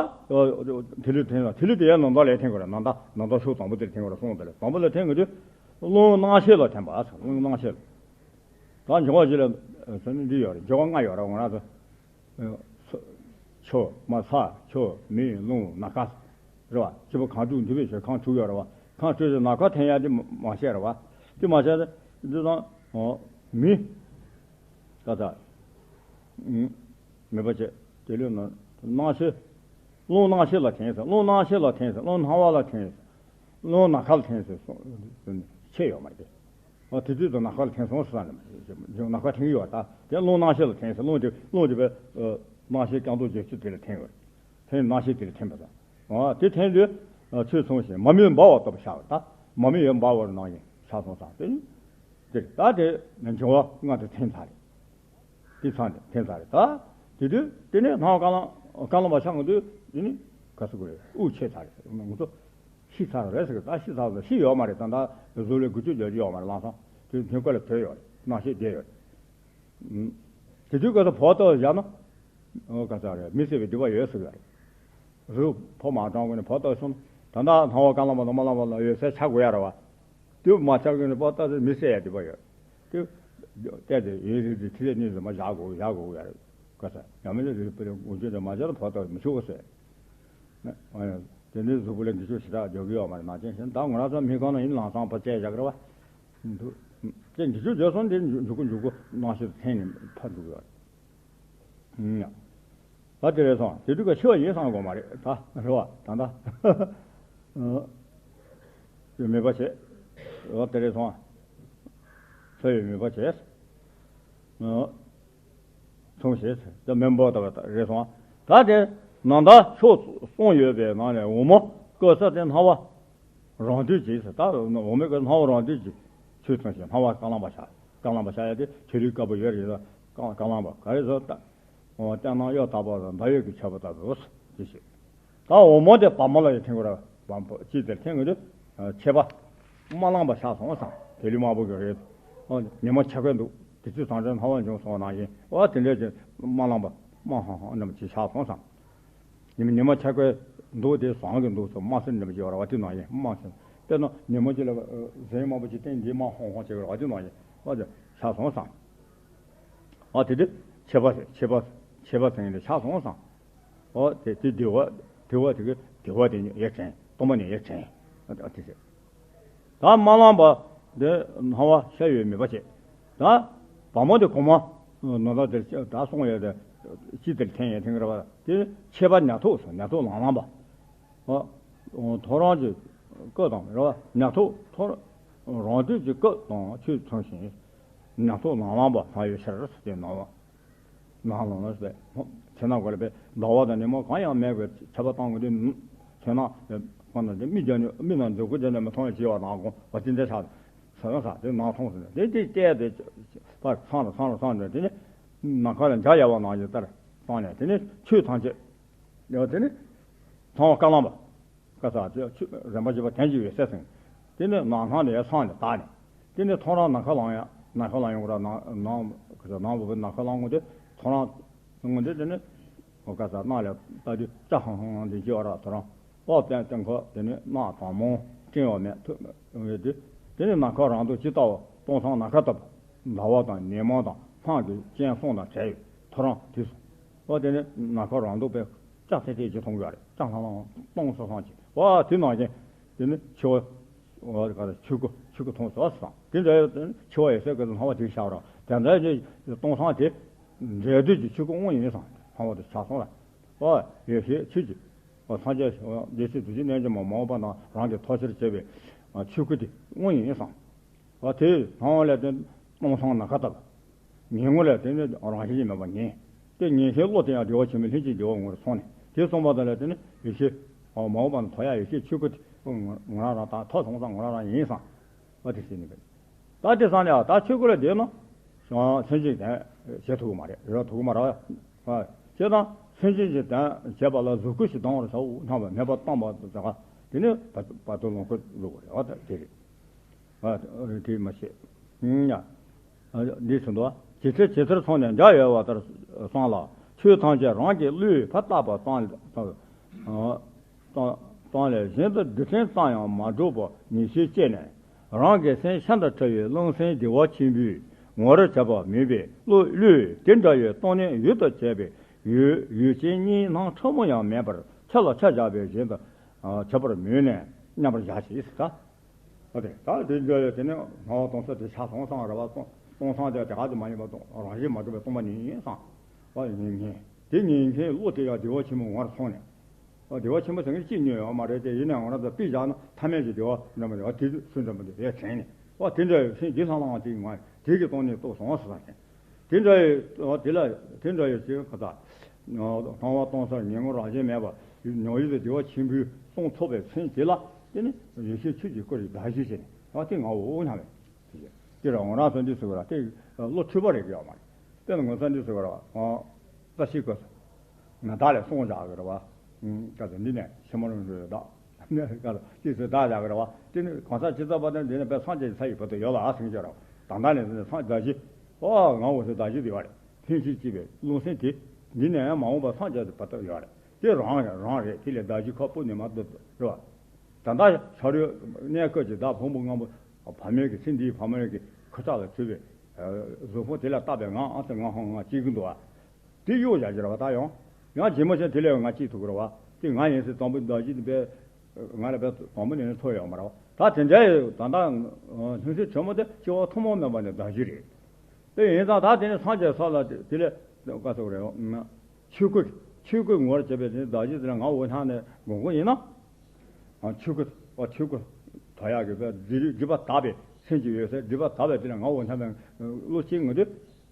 ཐིག་ལེ་འཐེན་ལ་ཐིག་ལེ་དེ་ཡང་ནང་ལྟག་ལ་འཐེན་དགོས་རེད། ནང་ལྟག་ནང་ལྟག་ཕྱོགས་དང་པོ་དེར་འཐེན་དགོས་རེད་གསུངས་དེ་ལ་དང་པོ་ལ་འཐེན་དགོས་དུས། རླུང་རྣམ་ཤེས་ལ་འཐེན་པ་ཟེར། རླུང་རྣམ་ཤེས་ལ། ད་འབྱུང་བ་བཞི་ལ་ཟེར་ནི་འདི་ཡོད་རེད། འབྱུང་བ་ལྔ་ཡོད་རེད་ང་རང་ཚོ། ཆུ། མ་ས་ཆུ་མེ་རླུང་ནམ་མཁའ། རེད་བ། སྐྱེས་བུ་གང་དྲུག་འདུས་པའི་ཕྱིར་ཁམས་དྲུག་ཡོད་རེད་བ། ཁམས་དྲུག་དེ་ནམ་མཁའ་འཐེན་ཡ་དེ་མ་བཤད་རེད་བ། དེ་མ་བཤད་དེ་འདི་དང་། མི། ད་ལྟ། མེད་པ་བྱས། དེ་ལས་ན་རྣམ་ཤེས། རླུང་རྣམ་ཤེས་ལ་འཐེན་ཟེར། རླུང་རྣམ་ཤེས་ལ་འཐེན་ཟེར། རླུང་སྣང་བ་ལ་འཐེན་ཟེར། རླུང་ནམ་མཁའ་ལ་འཐེན་ཟེར་གསུངས་ཁྱད་ཡོད་མ་རེད། ཨ་དེ་དུས་དུ་ནམ་མཁའ་ལ་འཐེན་སོང་ཟེར་ནས་ནམ་མཁའ་འཐེན་གྱི་ཡོད་ད། དེ་རླུང་རྣམ་ཤེས་ལ་འཐེན་ཟེར། རླུང་དེ་རླུང་དེ་བས་རྣམ་ཤེས་རྐྱང་རྡོག་བརྒྱད་ཅུ་དེ་ལ་འཐེན་ཡོད། འཐེན་རྣམ་ཤེས་དེ་ལ་འཐེན་པ་དང་། ཨ་དེ་འཐེན་དུས་ཆོས་མཚུངས་ཤིང་མ་རྨོས་འབར་བ་ལྟ་བུ་ཤར་བ་ད། མ་རྨོས་ཡོད་འབར་བར་སྣང་ཡིན་ཤར་སོང་ཙང་དེ་ནི། དེ་ད་དེ་འབྱུང་བ་ལྔ་དེ་འཐེན་ཚར་རེད། དེ་ཚང་དེ་འཐེན་ཚར་རེད་ད། དེ་དུས་དེ་ནས་སྣང་བ་རྐང་ལམ་རྐང་ལམ་པ་ཤར་འོང་དུས་དེ་ནི་ག་ཟེར་དགོས་རེད། དབུགས་ཆད་ཚར་རེད་ཟེར་ང་ཚོ། ཤི་ཚར་རེད་ཟེར་གི་ད། ཤི་ཚར་ཟེར་ཤི་ཡོད་མ་རེད། ད་ལྟ་གཟུགས་ལས་དགུ་བཅུ་བརྒྱད་ཅུ་ཡོད་མ་རེད། ལམ་སང་དེ་ཐོན་སྐབས་ལ་བྲོས་ཡོད་རེད། རྣམ་ཤེས་བསྡད་ཡོད་རེད། དེ་དུས་སྐབས་སུ་བོགས་ཏོ་བཞག་ན། ཨོ་ག་ཚ་རེད། མི་བསད་པའི་སྡིག་པ་ཡོད་ཟེར་གི་རེད། གཟུགས་ཕོ་མ་དྲང་དགོས་ནས་བོགས་ཏོ་སོང་ན་ད་ལྟ་སྣང་བ་རྐང་ལམ་པ་དང་མ་ལམ་པ་ལ་ཡོད་ཚད་ཆ་དགོས་ཡ་རེད་བ། དུས་མ་ཆགས་ཀྱི་ནི་པོ་ཏ་ཚེ་མི་བསད་ཡ་སྡིག་པ་ཡོད། དུས། བལྟས་ཏེ་ཡུན་རིང་དུ་ཐིག་ལེ་གཉིས་སུ་མ་བཞག་དགོས་བཞག་དགོས་ཡ་རེད། ག་ས་ཡང་མི་ལ་རིག་པའི་ངོ་བཅུད་དུ་མ་བྱས་ན་པོ་ཏ་མི་ཆུག་གོ་ཟེར། དེ་འདྲའི་གཟུགས་པོ་ལ་འདི་ཆུ་ཞེ་དྲག་འཇོག་གི་ཡོད་མ་རེད། ནང་ཆེན་ཞིག་ད་ང་རང་ཚོ་མི་གང་ན་ཡིན་ལང་སང་པ་བཅད་བཞག་གི་རེད་བ། འདུག་དེ་འདི་ཆུ་འཇོག་སོང་དེ་འཇུག་གི་འཇུག་གི་ནང་ཞིག་ཏུ་འཐེན་ནས་ཕར་འཇུག་གི་ཡོད་རེད། ད་དེ་རེད་སོང་དེ་དུས་ཀ་འཆི་བ་ཡིན་བསམ་དགོས་མ་རེད་ད་རེད་བ་ད་ད། ཡོད་མེད་པ་བྱས། འོ་དེ་རེད་སོང་། འཆི་ཡོད་མེད་པ་བྱས། མཚུངས་ཞེས་ཟེར་ཏེ་མི་འབོར་ལྟ་བུ་རེད་སོང་། ད་དེ་ནང་ད་ཕྱོགས་གསུམ་ཡོད་པའི་ནང་ནས་འོག་མ་བཀོད་ས་དེ་སྣང་བ་རང་དུས་ཀྱི་ཟེར། ད་འོག་མའི་སྣང་བ་རང་དུས་ཀྱི་ཆོས་ཐམས་ཅད་སྣང་བ་རྐང་ལམ་པ་བཞག་རྐང་ལམ་པ་བཞག་ཡ་དེ་ཆོས་ལུགས་དཀར་པོ་ཡོད་རེད། རྐང་རྐང་ལམ་པ་ག་རེ་ཟེར་ད། འོ་སྟེང་ནང་གཡོ་དག་པ་དང་འདབ་གཡོ་གི་ཁྱད་པར་ལྟ་བུ་ཟེར་ཞེས། ད་འོག་མ་དེ་བར་མ་ལ་ཡི་ཐེང་གོ་ར་བམ་པོ་ཅི་དེར་ཐེང་གི་དུས་ཆད་པ་མ་ལངས་པ་ཆགས་སོང་བསམ། དེ་ལུས་མང་པོ་གི་རེད། འོ་ཉི་མ་འཆར་ཀའི་འདུག་དེ་ཚོས་ཟང་ཟིང་སྣང་བ་འབྱུང་སོང་ནང་བཞིན་འོ་དེ་འདྲས་ཀྱི་མ་ལངས་པ་མ་ཧང་ཧང་རྣམས་ཀྱི་ཆགས་སོང་བསམ། ཉི་མ་ཉི་མ་འཆར་ཀའི་འདུག་དེ་ཟང་གི་འདུག་སོ་མ་སེམས་འདྲ་མ་ཅི་བ་ར་བ་དེ་ནང་བཞིན་མ་སེམས་དཔེར་ན་ཉི་མ་ཅི་ལ་ཟིང་མང་པོ་ཅི་སྟེང་འདི་མ་ཧང་ཧང་བྱེད་གི་ར་བ་དེ་ནང་བཞིན་འོ་དེ་ཆགས་སོང་བསམ། ཨ་དེ་དེ་ཆད་པ་ཆད་པ་ཆད་པ་ཟིན་ནས་ཆགས་སོང་བསམ། ཨོ་དེ་དེ་བདེ་བ་བདེ་བ་དེ་གི་བདེ་བ་དེ་ཡར་དྲན། སྟོང་པ་ནས་ཡར་དྲན། ཨ་དེ་ཟེར། ད་མ་ལངས་པ་དེ་སྣང་བ་ཤར་ཡོད་མེད་པ་བྱེད། ད་བར་མ་དེ་གོང་མ་ནོར་ལ་དེར་ད་སོང་ཡོད་དེ་ཅི་དེར་འཐེན་ཡོད་འཐེན་གི་ར་བ་དེ་ཆད་པ་ཉ་ཐོག་སོང་། ཉ་ཐོག་ལང་ལང་པ། ཨོ་ཐོ་རངས་ཀྱི་སྐུ་དང་ར་བ་ཉ་ཐོག་ཐོ་རང་དུས་ཀྱི་སྐུ་དང་ཆོས་མཚོན་ཞིང་། ཉ་ཐོག་ལང་ལང་པ་སྣང་ཡོད་ཕྱིར་ཟེར་ཏེ་སྣང་བ། ནང་ལོགས་ལ་ཟེར། ཕྱི་ནང་སྒོ་ལ་བས་ཟླ་བ་དང་ཉི་མ་གང་ཡང་མེད་པའི་ཆད་པ་བཏང་དགོས་དུས། ཕྱི་ནང་གང་ན་དེ་མི་རྒྱ་ནི་མི་ནང་འཛུལ་སྒོ་རྒྱ་ནི་མི་མཐོང་བའི་བྱེད་པ་དང་དགོངས་པ་ཅི་འདྲ་ཆགས། ས་ཡང་ས་དེ་ནང་མཐོང་ཟེར་ནས་དེ་དེ་བལྟས་དེ་པར་ཚང་ལ་ཚང་ལ་ཚང་ནས་དེ་ནི་ནམ་མཁའ་ལ་འཇའ་ཡལ་བ་ནང་བཞིན་ལྟར་བཏང་ནས་དེ་ནི་ཆོས་ཐམས་ཅད་ཡང་དེ་ནི་ཚང་བ་བཀའ་གླང་པ། བཀའ་ས་དེ་ཆུ་རིམ་པ་བཞི་པ་དོན་གྱི་འོད་གསལ་ཟིན། དེ་ནས་ནང་སྣང་ནས་སངས་ནས་དག་ནས། དེ་ནས་ཐོ་རངས་ནམ་མཁའ་ལང་ཡང་ནམ་མཁའ་ལང་ཡོང་གི་ར། ནང་ནང་ནང་བུ་བུ་ནམ་མཁའ་ལང་ངོ་དེ་ཐོ་རངས་ངོ་དེ་དེ་ནས་ཨོ་བཀའ་ས་སྣང་ལས་ལྟ་དུས་ཅ་ཧང་ཧང་དེ་བྱེད་བ་ར། ཐོ་རངས་ཨོ་བསྟན་བསྟན་ཁོ་དེ་ནས་སྣང་དང་མོ་སྤྲིན་འོག་མེད་ཐུབ་ཡོང་བའི་དུས། དེ་ནས་ནམ་མཁའ་རང་སྟོང་ཇི་ལྟ་བ་སྟོང་སང་ནམ་མཁའ་ལྟ་བུ་ཟླ་བ་དང་ཉི་མ་དང་ལྷ་གི་སྤྱན་གསུམ་དང་བྲལ་བའི་ཐོ་རངས་དུས་སུ། ཨོ་དེ་ནས་ནམ་མཁའ་རང་སྟོང་པའི་ལྕགས་ཐེ་ཐེ་ཅིག་མཐོང་གི་ཡོད་རེད། ལྕགས་ལྷང་ལྷང་སྟོང་སང་སང་ཅིག་ཨོ་དེ་ནང་བཞིན་དེ་ནི་ཆུ་བོ་ཨོ་ག་ཆུ་ཁོ་ཆུ་ཁོ་མཐོང་སོང་བསམ། དེ་འདྲ་ཡོད་དེ་ཆུ་བོ་ཡོད་སའི་སྐབས་སུ་སྣང་བ་དེ་ཤར་རོ། དེ་འདྲ་ཡོད་སྟོང་སང་དེ་འབྲས་དུས་ཀྱི་ཆུ་ཁོ་དངོས་ཡིན་བསམ། སྣང་བ་དེ་ཆགས་སོང་ལ། ཨོ་ཡེ་ཤེས་ཆོས་ཀྱི་ཨོ་སངས་རྒྱས་བདེ་གཤེགས་རྡོ་རྗེ་རྣལ་འབྱོར་མ་མ་འོངས་པ་དང་རང་གི་ཐོག་ཤར་བྱེད་པའི་ཆོས་སྐུ་དེ་དངོས་ཡིན་བསམ། ཨ་དེ་སྣང་བ་ལས་དེ་སྟོང་སང་ནམ་མཁའ་ལྟ་བུ། ཉིད་ངོ་ལས་དེ་ནི་རང་བཞིན་གྱིས་མེད་པ་ཉིད། དེ་ཉིད་ཤེས་བློ་དེ་ཡང་བདེ་བ་ཆེན་པོའི་ལྷན་ཅིག་བདེ་བ་ངོ་རུ་སོང་ནས་དེ་སོང་བ་དེ་ལས་དེ་ནི་ཡེ་ཤེས་ཨ་མ་འོངས་པ་ན་ཐོག་ཡ་ཡེ་ཤེས་ཆོས་སྐུ་དེ་ངོ་རང་རང་དང་ཐོག་སོང་ཙང་ངོ་རང་རང་ཡིན་བསམ། ཨ་དེ་ཟེར་ནི་རེད། ད་དེ་སང་ནས་ད་ཆོས་སྐུ་ལ་བསྡད་ན་སེམས་ཅན་དོན་བྱེད་ཐུབ་ཀྱི་མ་རེད། རེད་ཐུབ་ཀྱི་མ་རེད། ཨ་བྱས་ཙང་སེམས་ཅན་གྱི་དོན་བྱེད་པ་ལ་གཟུགས་སྐུ་ཞིག་ལྡང་བར་བྱའོ་སྙམ་པའི་མོས་པ་བཏང་བ་དེ་ག་དེ་ནི་བར་དོ་ལོངས་སྐུ་བླུགས་པ་རེད། ཨ་ད་དེ་རེད། ཨ་དེ་མ་བྱེད། ཡ། འདི་ཚོ་འདུག་ཇི་ལྟར་ཇི་ལྟར་མཚུངས་ནས་འདྲ་ཡོད་པ་ལྟར་གསུངས་ལ། ཆོས་ཐམས་ཅད་རང་གི་བློས་ཕར་བཏགས་པ་ཙམ་ཙམ་ཙམ་ལས་གཞན་དུ་རྡུལ་ཕྲན་ཙམ་ཡང་མ་གྲུབ་པ་ཉིད་ཤེས་སྐྱེས་ནས། རང་གི་སེམས་ཤིན་ཏུ་ཕྲ་བའི་རླུང་སེམས་བདེ་བ་ཆེན་པོའི་ངོ་རུ་བྱེད་པ་མིན་པས། བློ་བློས་དེ་འདྲ་བའི་སྟོང་ཉིད་ཡུལ་དུ་བྱས་པའི་ཡུལ་ཡུལ་ཅན་གཉིས་སྣང་ཕྲ་མོ་ཡང་མེད་པར་ཆ་ལ་ཆ་བཞག་པས་གཞན་དུ་བྱེད་པར་མོས་ནས་མཉམ་པར་བཞག་ཅིག་ཟེར། ཨ་དེ་ད་དེ་འདྲ་ཡོད་དེ་ནི་སྣང་བ་སྟོང་གསལ་དེ་ཆ་སྟོང་སང་ར་བ་སྟོང་སྟོང་སང་དེ་དེ་ག་དེ་མ་ཡིན་པ་སྟོང་རང་བཞིན་མ་གྲུབ་པའི་སྟོང་པ་ཉིད་ཡིན་སང་། ཨ་ཉིད་ཉིད་དེ་ཉིད་མཁན་བློ་དེ་ཡང་བདེ་བ་ཆེན་པོ་ངོ་རུ་སོང་ནས། ཨ་བདེ་བ་ཆེན་པོ་ཟེར་མཁན་ཅི་ཉོས་ཡོད་མ་རེད་དེ། ཡིན་ནའང་ང་རང་ཚོ་དཔེ་བཞག་ན་ཐ་མལ་གྱི་བདེ་བ་འདྲ་མ་རེད། ཨ་དེ་སུ་འདྲ་མ་འདུག་ཡ་དྲན་ནས་ཨ་དེ་འདྲ་ཡོད་སེམས་བདེ་ལྷང་ལྷང་དེ་ང་དེ་གི་སྟོང་ཉིད་རྟོགས་སོང་ཟེར་བ་དེ། དེ་འདྲ་ཡི་དེ་ལ་དེ་འདྲ་ཡི་ཅིག་ཁ་ཚ། སྣང་བ་སྟོང་གསལ་ཉིད་ངོ་རང་བཞིན་མེད་པ་མྱོང་ཡུལ་དུ་བདེ་བ་ཆེན་པོའི་སྟོང་ཐོབ་པའི་མཚན་དེ་ལ་དེ་ནི་ཡེ་ཤེས་ཆོས་ཀྱི་སྐུ་རེད་གདགས་གཞི་བྱས་ནས་ཨ་དེ་ངའོ་སྙམ་པའི་དེ་རང་ངོ་རང་སོ་འདི་ཟེར་བ་ལ་དེ་བློ་འཁྲུལ་པ་རེད་ཀྱི་ཡོད་མ་རེད། དཔེར་ན་ངོ་ཚ་འདི་ཟེར་བ་ལ་ཨ་བཀྲ་ཤིས་སྐུ་ང་བདག་ལས་སོང་བཞག་གི་རེད་བ། ཀ་ཚ་འདི་ནས་ཕྱི་མ་རུ་འགྲོ་ཡོད་ད། ཀ་ཚ་ཅི་ཟེར་བདག་བཞག་གི་རེད་བ། དེ་ནི་གང་ཟག་ཅི་ཙམ་པ་དང་འདི་ནས་པའི་སངས་རྒྱས་ས་ཡི་བར་དུ་ཡོད་ལ་ཟེར་གྱི་རེད་བ། ད་ལྟ་ནས་ཟེར་ནས་སངས་རྒྱས་ཞི། ཨོ་ང་འོ་ཟེར་བདག་ཞི་དེ་བ་རེད། ལྷན་ཅིག་སྐྱེས་པའི་རླུང་སེམས་དེ་འདི་ནས་ཡང་མ་འོངས་པ་སངས་རྒྱས་ཀྱི་བར་དུ་ཡོད་རེད། དེ་རང་རང་རེད། དེ་ལས་བདག་ཞི་ཁ་སྤུ་ནས་མ་བཏུབ་རེད་བ། ད་ལྟ་ཤ་རུས་གནས་སྐབས་ཀྱི་བདག་ཕུང་པོ་ལྔ་པོ་བ་མོའི་གི་ཚེ་འདིའི་བ་མོའི་གི་ཁུ་ཁྲག་ལ་ཚུད་པའི་གཟུགས་ཕུང་དེ་ལ་བཏགས་པའི་ངང་ཨ་ཙི་ང་ཧོ་ང་སྐྱེ་གི་འདུག་བ། དེ་གཡོ་བཞག་གི་རེད་བ། ད་ཡང་ཡང་རྗེས་མ་ཆེན་དེ་ལས་ང་སྐྱེ་ཐུབ་ཀྱི་རེད་བ། དེ་ང་ཡིན་ཟེར་དང་པོ་བདག་ཞི་དེ་པས་ང་ལ་པས་དང་པོ་ནས་ནི་ཐོབ་ཡོད་མ་རེད་བ། ད་དེ་འདྲའི་ད་ལྟ་ལྷུང་བཟེད་དྲོན་མོ་དེ་སྐྱེ་བ་ཐུན་མོང་མིན་པ་ནི་བདག་ཞི་རེད། དེ་ཡིན་ཙང་ད་དེ་ནི་སངས་རྒྱས་ས་ལ་དེ་ལས་བཀའ་སོགས་རེད། ཆོས་སྐུ་ཆོས་སྐུ་ངོ་བོར་བྱེད་པའི་དེ་ནི་བདག་ཞི་དེ་ལ་ང་འོ་སྣང་ནས་དགོངས་པ་ཡིན་ན། ཆོས་སྐུ་ཨ་ཆོས་སྐུ་དོ་ཡག་གི་སྒྲིབ་སྒྲིབ་པ་དག་པའི་སེམས་ཀྱི་ཡོད་ཚད་སྒྲིབ་པ་དག་པའི་དེ་ལ་ང་འོ་སྣང་བའི་བློ་སྐྱེ་ངོ་དེ་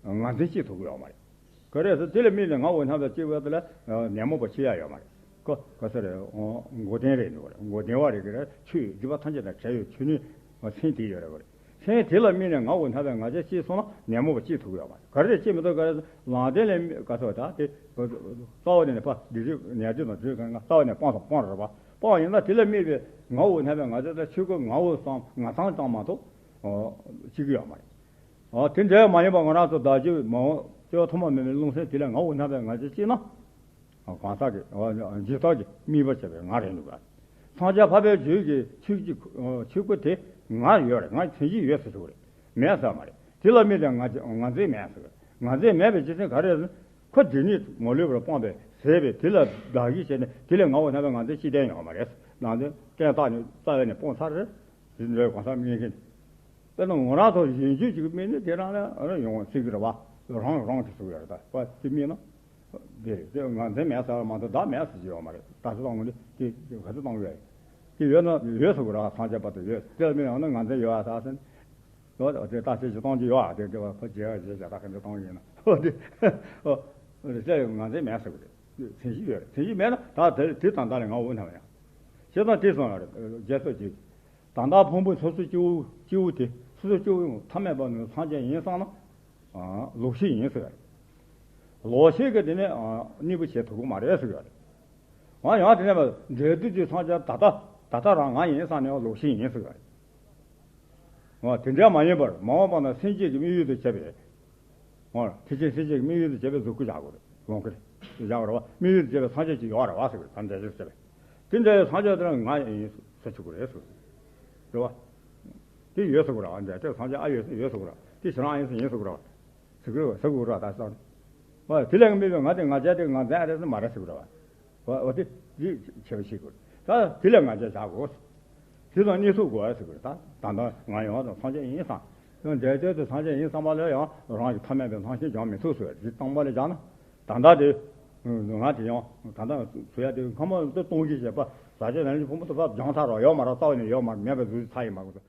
ང་འཛིན་སྐྱེ་ཐུབ་ཀྱི་ཡོད་མ་རེད། ག་རེ་ཟེར་དེ་ལ་དམིགས་ནས་ངའོ་སྙམ་པའི་སྐྱེ་བ་དེ་ལ་ཉོན་མོངས་པ་སྐྱེ་ཡ་ཡོད་མ་རེད། ཁོ་ག་ས་རེད། འགོག་བདེན་རེད་འདུག་རེད། འགོག་བདེན་བ་རེད་གི་རེད། ཆོས་སྒྲིབ་པ་ཐམས་ཅད་དང་བྲལ་བའི་ཆོས་ནི་སེམས་དེ་ཡོད་རེད་བ་རེད། སེམས་དེ་ལ་དམིགས་ནས་ངའོ་སྙམ་པའི་ང་རྒྱལ་སྐྱེས་སོང་ན་ཉོན་མོངས་པ་སྐྱེ་ཐུབ་ཀྱི་ཡོད་མ་རེད། ག་རེ་སྐྱེ་མི་ཐུབ་ག་རེ་ཟེར་ལམ་བདེན་ལས་ག་ས་བ་ད་དེ་རྩ་བ་ནས་ནི་ཕ་སྡིག་སྒྲིབ་ཉེས་སྒྲིབ་དང་སྒྲིབ་གང་ག་རྩ་བ་ནས་སྤངས་སོང་། སྤངས་རེད་བ། སྤངས་ཡིན་ན་དེ་ལ་དམིགས་པའི་ངའོ་སྙམ་པའི་ང་རྒྱལ་དང་ཆོས་སྐུ་ངའོ་བསམ་ང་ཚང་ཙམ་མ་གཏོགས་སྐྱེ་གི་ཡོད་མ་རེད། ཨ་དེ་འདྲ་མ་ཡིན་པ་ང་རང་ཚོ་བདག་རྒྱུད་མ་འོངས་སྐྱེ་བ་ཐོག་མ་མེད་པའི་རླུང་སེམས་དེ་ལ་ངའོ་སྙམ་པའི་ང་རྒྱལ་སྐྱེས་ན། གང་ཟག་གི་འཇིག་ལྟ་གི་དམིགས་པ་བྱས་པའི་ང་རེད་འདུག་ག་སངས་རྒྱས་འཕགས་པའི་རྒྱུད་ཀྱི་ཆོས་ཀྱི་ཆོས་སྐུ་དེ་ང་ཡོད་རེད། ང་མཚན་གཞི་ཡོད་ཟེར་ཞུ་གི་རེད། མེད་ཟེར་མ་རེད། དེ་ལ་དམིགས་ཏེ་ང་ང་མཚན་མེད་ཟེར་གི་རེད། ང་མཚན་མེད་པའི་རྒྱུ་མཚན་ག་རེ་རེད། ཁོ་དེ་ཉིད་མ་ལུས་པར་སྤངས་པས་ཟད་པས་དེ་ལ་བདག་གིས་བྱས་ནས་དེ་ལས་ངའོ་སྙམ་པའི་ང་མཚན་སྐྱེ་བསྡད་ཡོད་མ་རེད། ནང་དོན་གཏན་བཏགས་ནས་རྩ་བ་ནས་སྤོང་ཚར་རེད། དེ་འདྲའི་གང་ཟག་དམིགས་མཁན། དཔེར་ན་ང་རང་ཚོ་གཞན་རྒྱུད་ཅིག་དམིགས་ནས་དེ་རང་ལ་ཨ་ར་ཡོང་བ་ཚིག་གི་རེད་བ། རང་རང་གི་ཚུགས་ཡོད་རེད། ད་བ་དེ་དམིགས་ན་དེ་རེད། དེ་ང་མཚན་མེད་ཟེར་བ་མ་གཏོགས་བདག་མེད་ཟེར་གྱི་ཡོད་མ་རེད། ད་ཚོད་བཏང་གི་དེ་ག་ཚོད་བཏང་གི་ཡོད། དེ་ཡོད་ན་ཡོད་ཟེར་དགོས་རེད། སངས་རྒྱས་པ་དེ་ཡོད་དེ་ལ་དམིགས་ཡོང་ན་ང་མཚན་ཡོད་ཨ་ཟེར་ནས། ཡོད་དེ་ད་ཚོད་ཅིག་བཏང་གི་ཡོད་ཨ། དེ་དེ་བ་ཕ་རྒྱལ་བ་རྒྱལ་བྱ་ད་ག་འདྲ་བཏང་གི་ཡིན་ན་ཨོ་དེ་ཨོ་དེ་ང་མཚན་མེད་ཟེར་དགོས་རེད། མཚན་གཞི་ཡོད་རེད། མཚན་གཞི་མེད་ན་ད་དེ་དེ་དང་ད་ལ་ངའོ་སྙམ་ཡང་། བྱས་ཙང་དེ་སོང་ལ་རེད། རྒྱལ་སྲས་ཀྱིས། ད་ལྟ་ཕུང་པོའི་སོ་སོའི་སྐྱེ་བོ་སྐྱེ་བོ་དེ་སོ་སོའི་སྐྱེ་བོ་ཐ་མལ་པ་ནི་སངས་རྒྱས་ཡིན་བསམ་ན། ལོག་ཤེས་ཡིན་ཟེར། ལོག་ཤེས་ཀྱི་དེ་ནས་གནས་པོ་བྱེད་ཐུབ་ཀྱི་མ་རེད་ཟེར་གི་རེད། ཡང་དེ་ནས་འབྲས་དུས་ཀྱི་སངས་རྒྱས་ད་ལྟ་ད་ལྟ་རང་ང་ཡིན་བསམ་ནས་ལོག་ཤེས་ཡིན་ཟེར་གི་རེད། དེ་འདྲ་མ་ཡིན་པར་མ་འོངས་པ་ན་སེམས་བསྐྱེད་ཀྱི་དམིགས་ཡུལ་དུ་བྱས་པའི། འོ། ཐེག་ཆེན་སེམས་བསྐྱེད་ཀྱི་དམིགས་ཡུལ་དུ་བྱས་པའི་གཟུགས་སྐུ་བཞག་དགོས་རེད། ལོངས་སྐུ་རེད། བཞག་དགོས་རེད་བ། དམིགས་ཡུལ་དུ་བྱས་པའི་སངས་རྒྱས་ཅིག་ཡོད་རེད་བ་ཟེར་གི་རེད། ད་འདྲ་ཞིག་བྱས་པས། དེ་འདྲའི་སངས་རྒྱས་དེ་ལ་ང་ཡིན་ཟེར་ཆོག་གི་རེད་ཟེར། རེད་བ། དེ་ཡོད་ཟེར་གི་རེད་བ། འདྲ་དེ་སངས་རྒྱས་ཨ་ཡོད་ཟེར་ཡོད་ཟེར་གི་རེད་བ། དེ་ཞེ་རང་ཡིན་ཟེར་ཡིན་ཟེར་གི་རེད་བ། ཟེར་གི་རེད་བ་ཟེར་གི་རེད་བ། ད་ཟེར། བ་དེ་ལས་དམིགས་པའི་ང་དེ་ང་རྒྱལ་དེ་ང་མཚན་ཨ་རེད་ཟེར་མ་རེད་ཟེར་གི་རེད་བ། འོ་འོ་དེ་དེ་བྱས་པ་ཞིག་དགོས། ད་དེ་ལས་ང་རྒྱལ་བཞག་དགོས། དེ་དང་གནས་ཐུབ་དགོས་ཟེར་གི་རེད། ད་ད་ལྟ་ང་ཡང་དང་སངས་རྒྱས་ཡིན་བསམ། ཡང་འབྲས་དོན་དུ་སངས་རྒྱས་ཡིན་བསམ་པ་ལས་ཡང་རང་གི་ཐ་མལ་པའི་སྣང་ཞེན་སྦྱང་མི་ཐུབ་ཟེར་བ་དེ་དང་པོ་ལས་སྦྱངས་ན། ད་ལྟ་དེ་ང་དེ་ཡང་ད་ལྟ་ཚུལ་ཡ་དེ་ཁ་མ་དེ་སྟོང་གཞི་བྱེད་པ་ཟག་བཅས་རང་བཞིན་ཕུང་པོ་དེ་ཕར་སྦྱངས་ཚར་རོ་ཡོད་མ་རེད། རྩ་བ་ནས་ཡོད་མ་རེད། མེད་པའི་གཟུགས་ཚ་ཡིན་མ་གོ།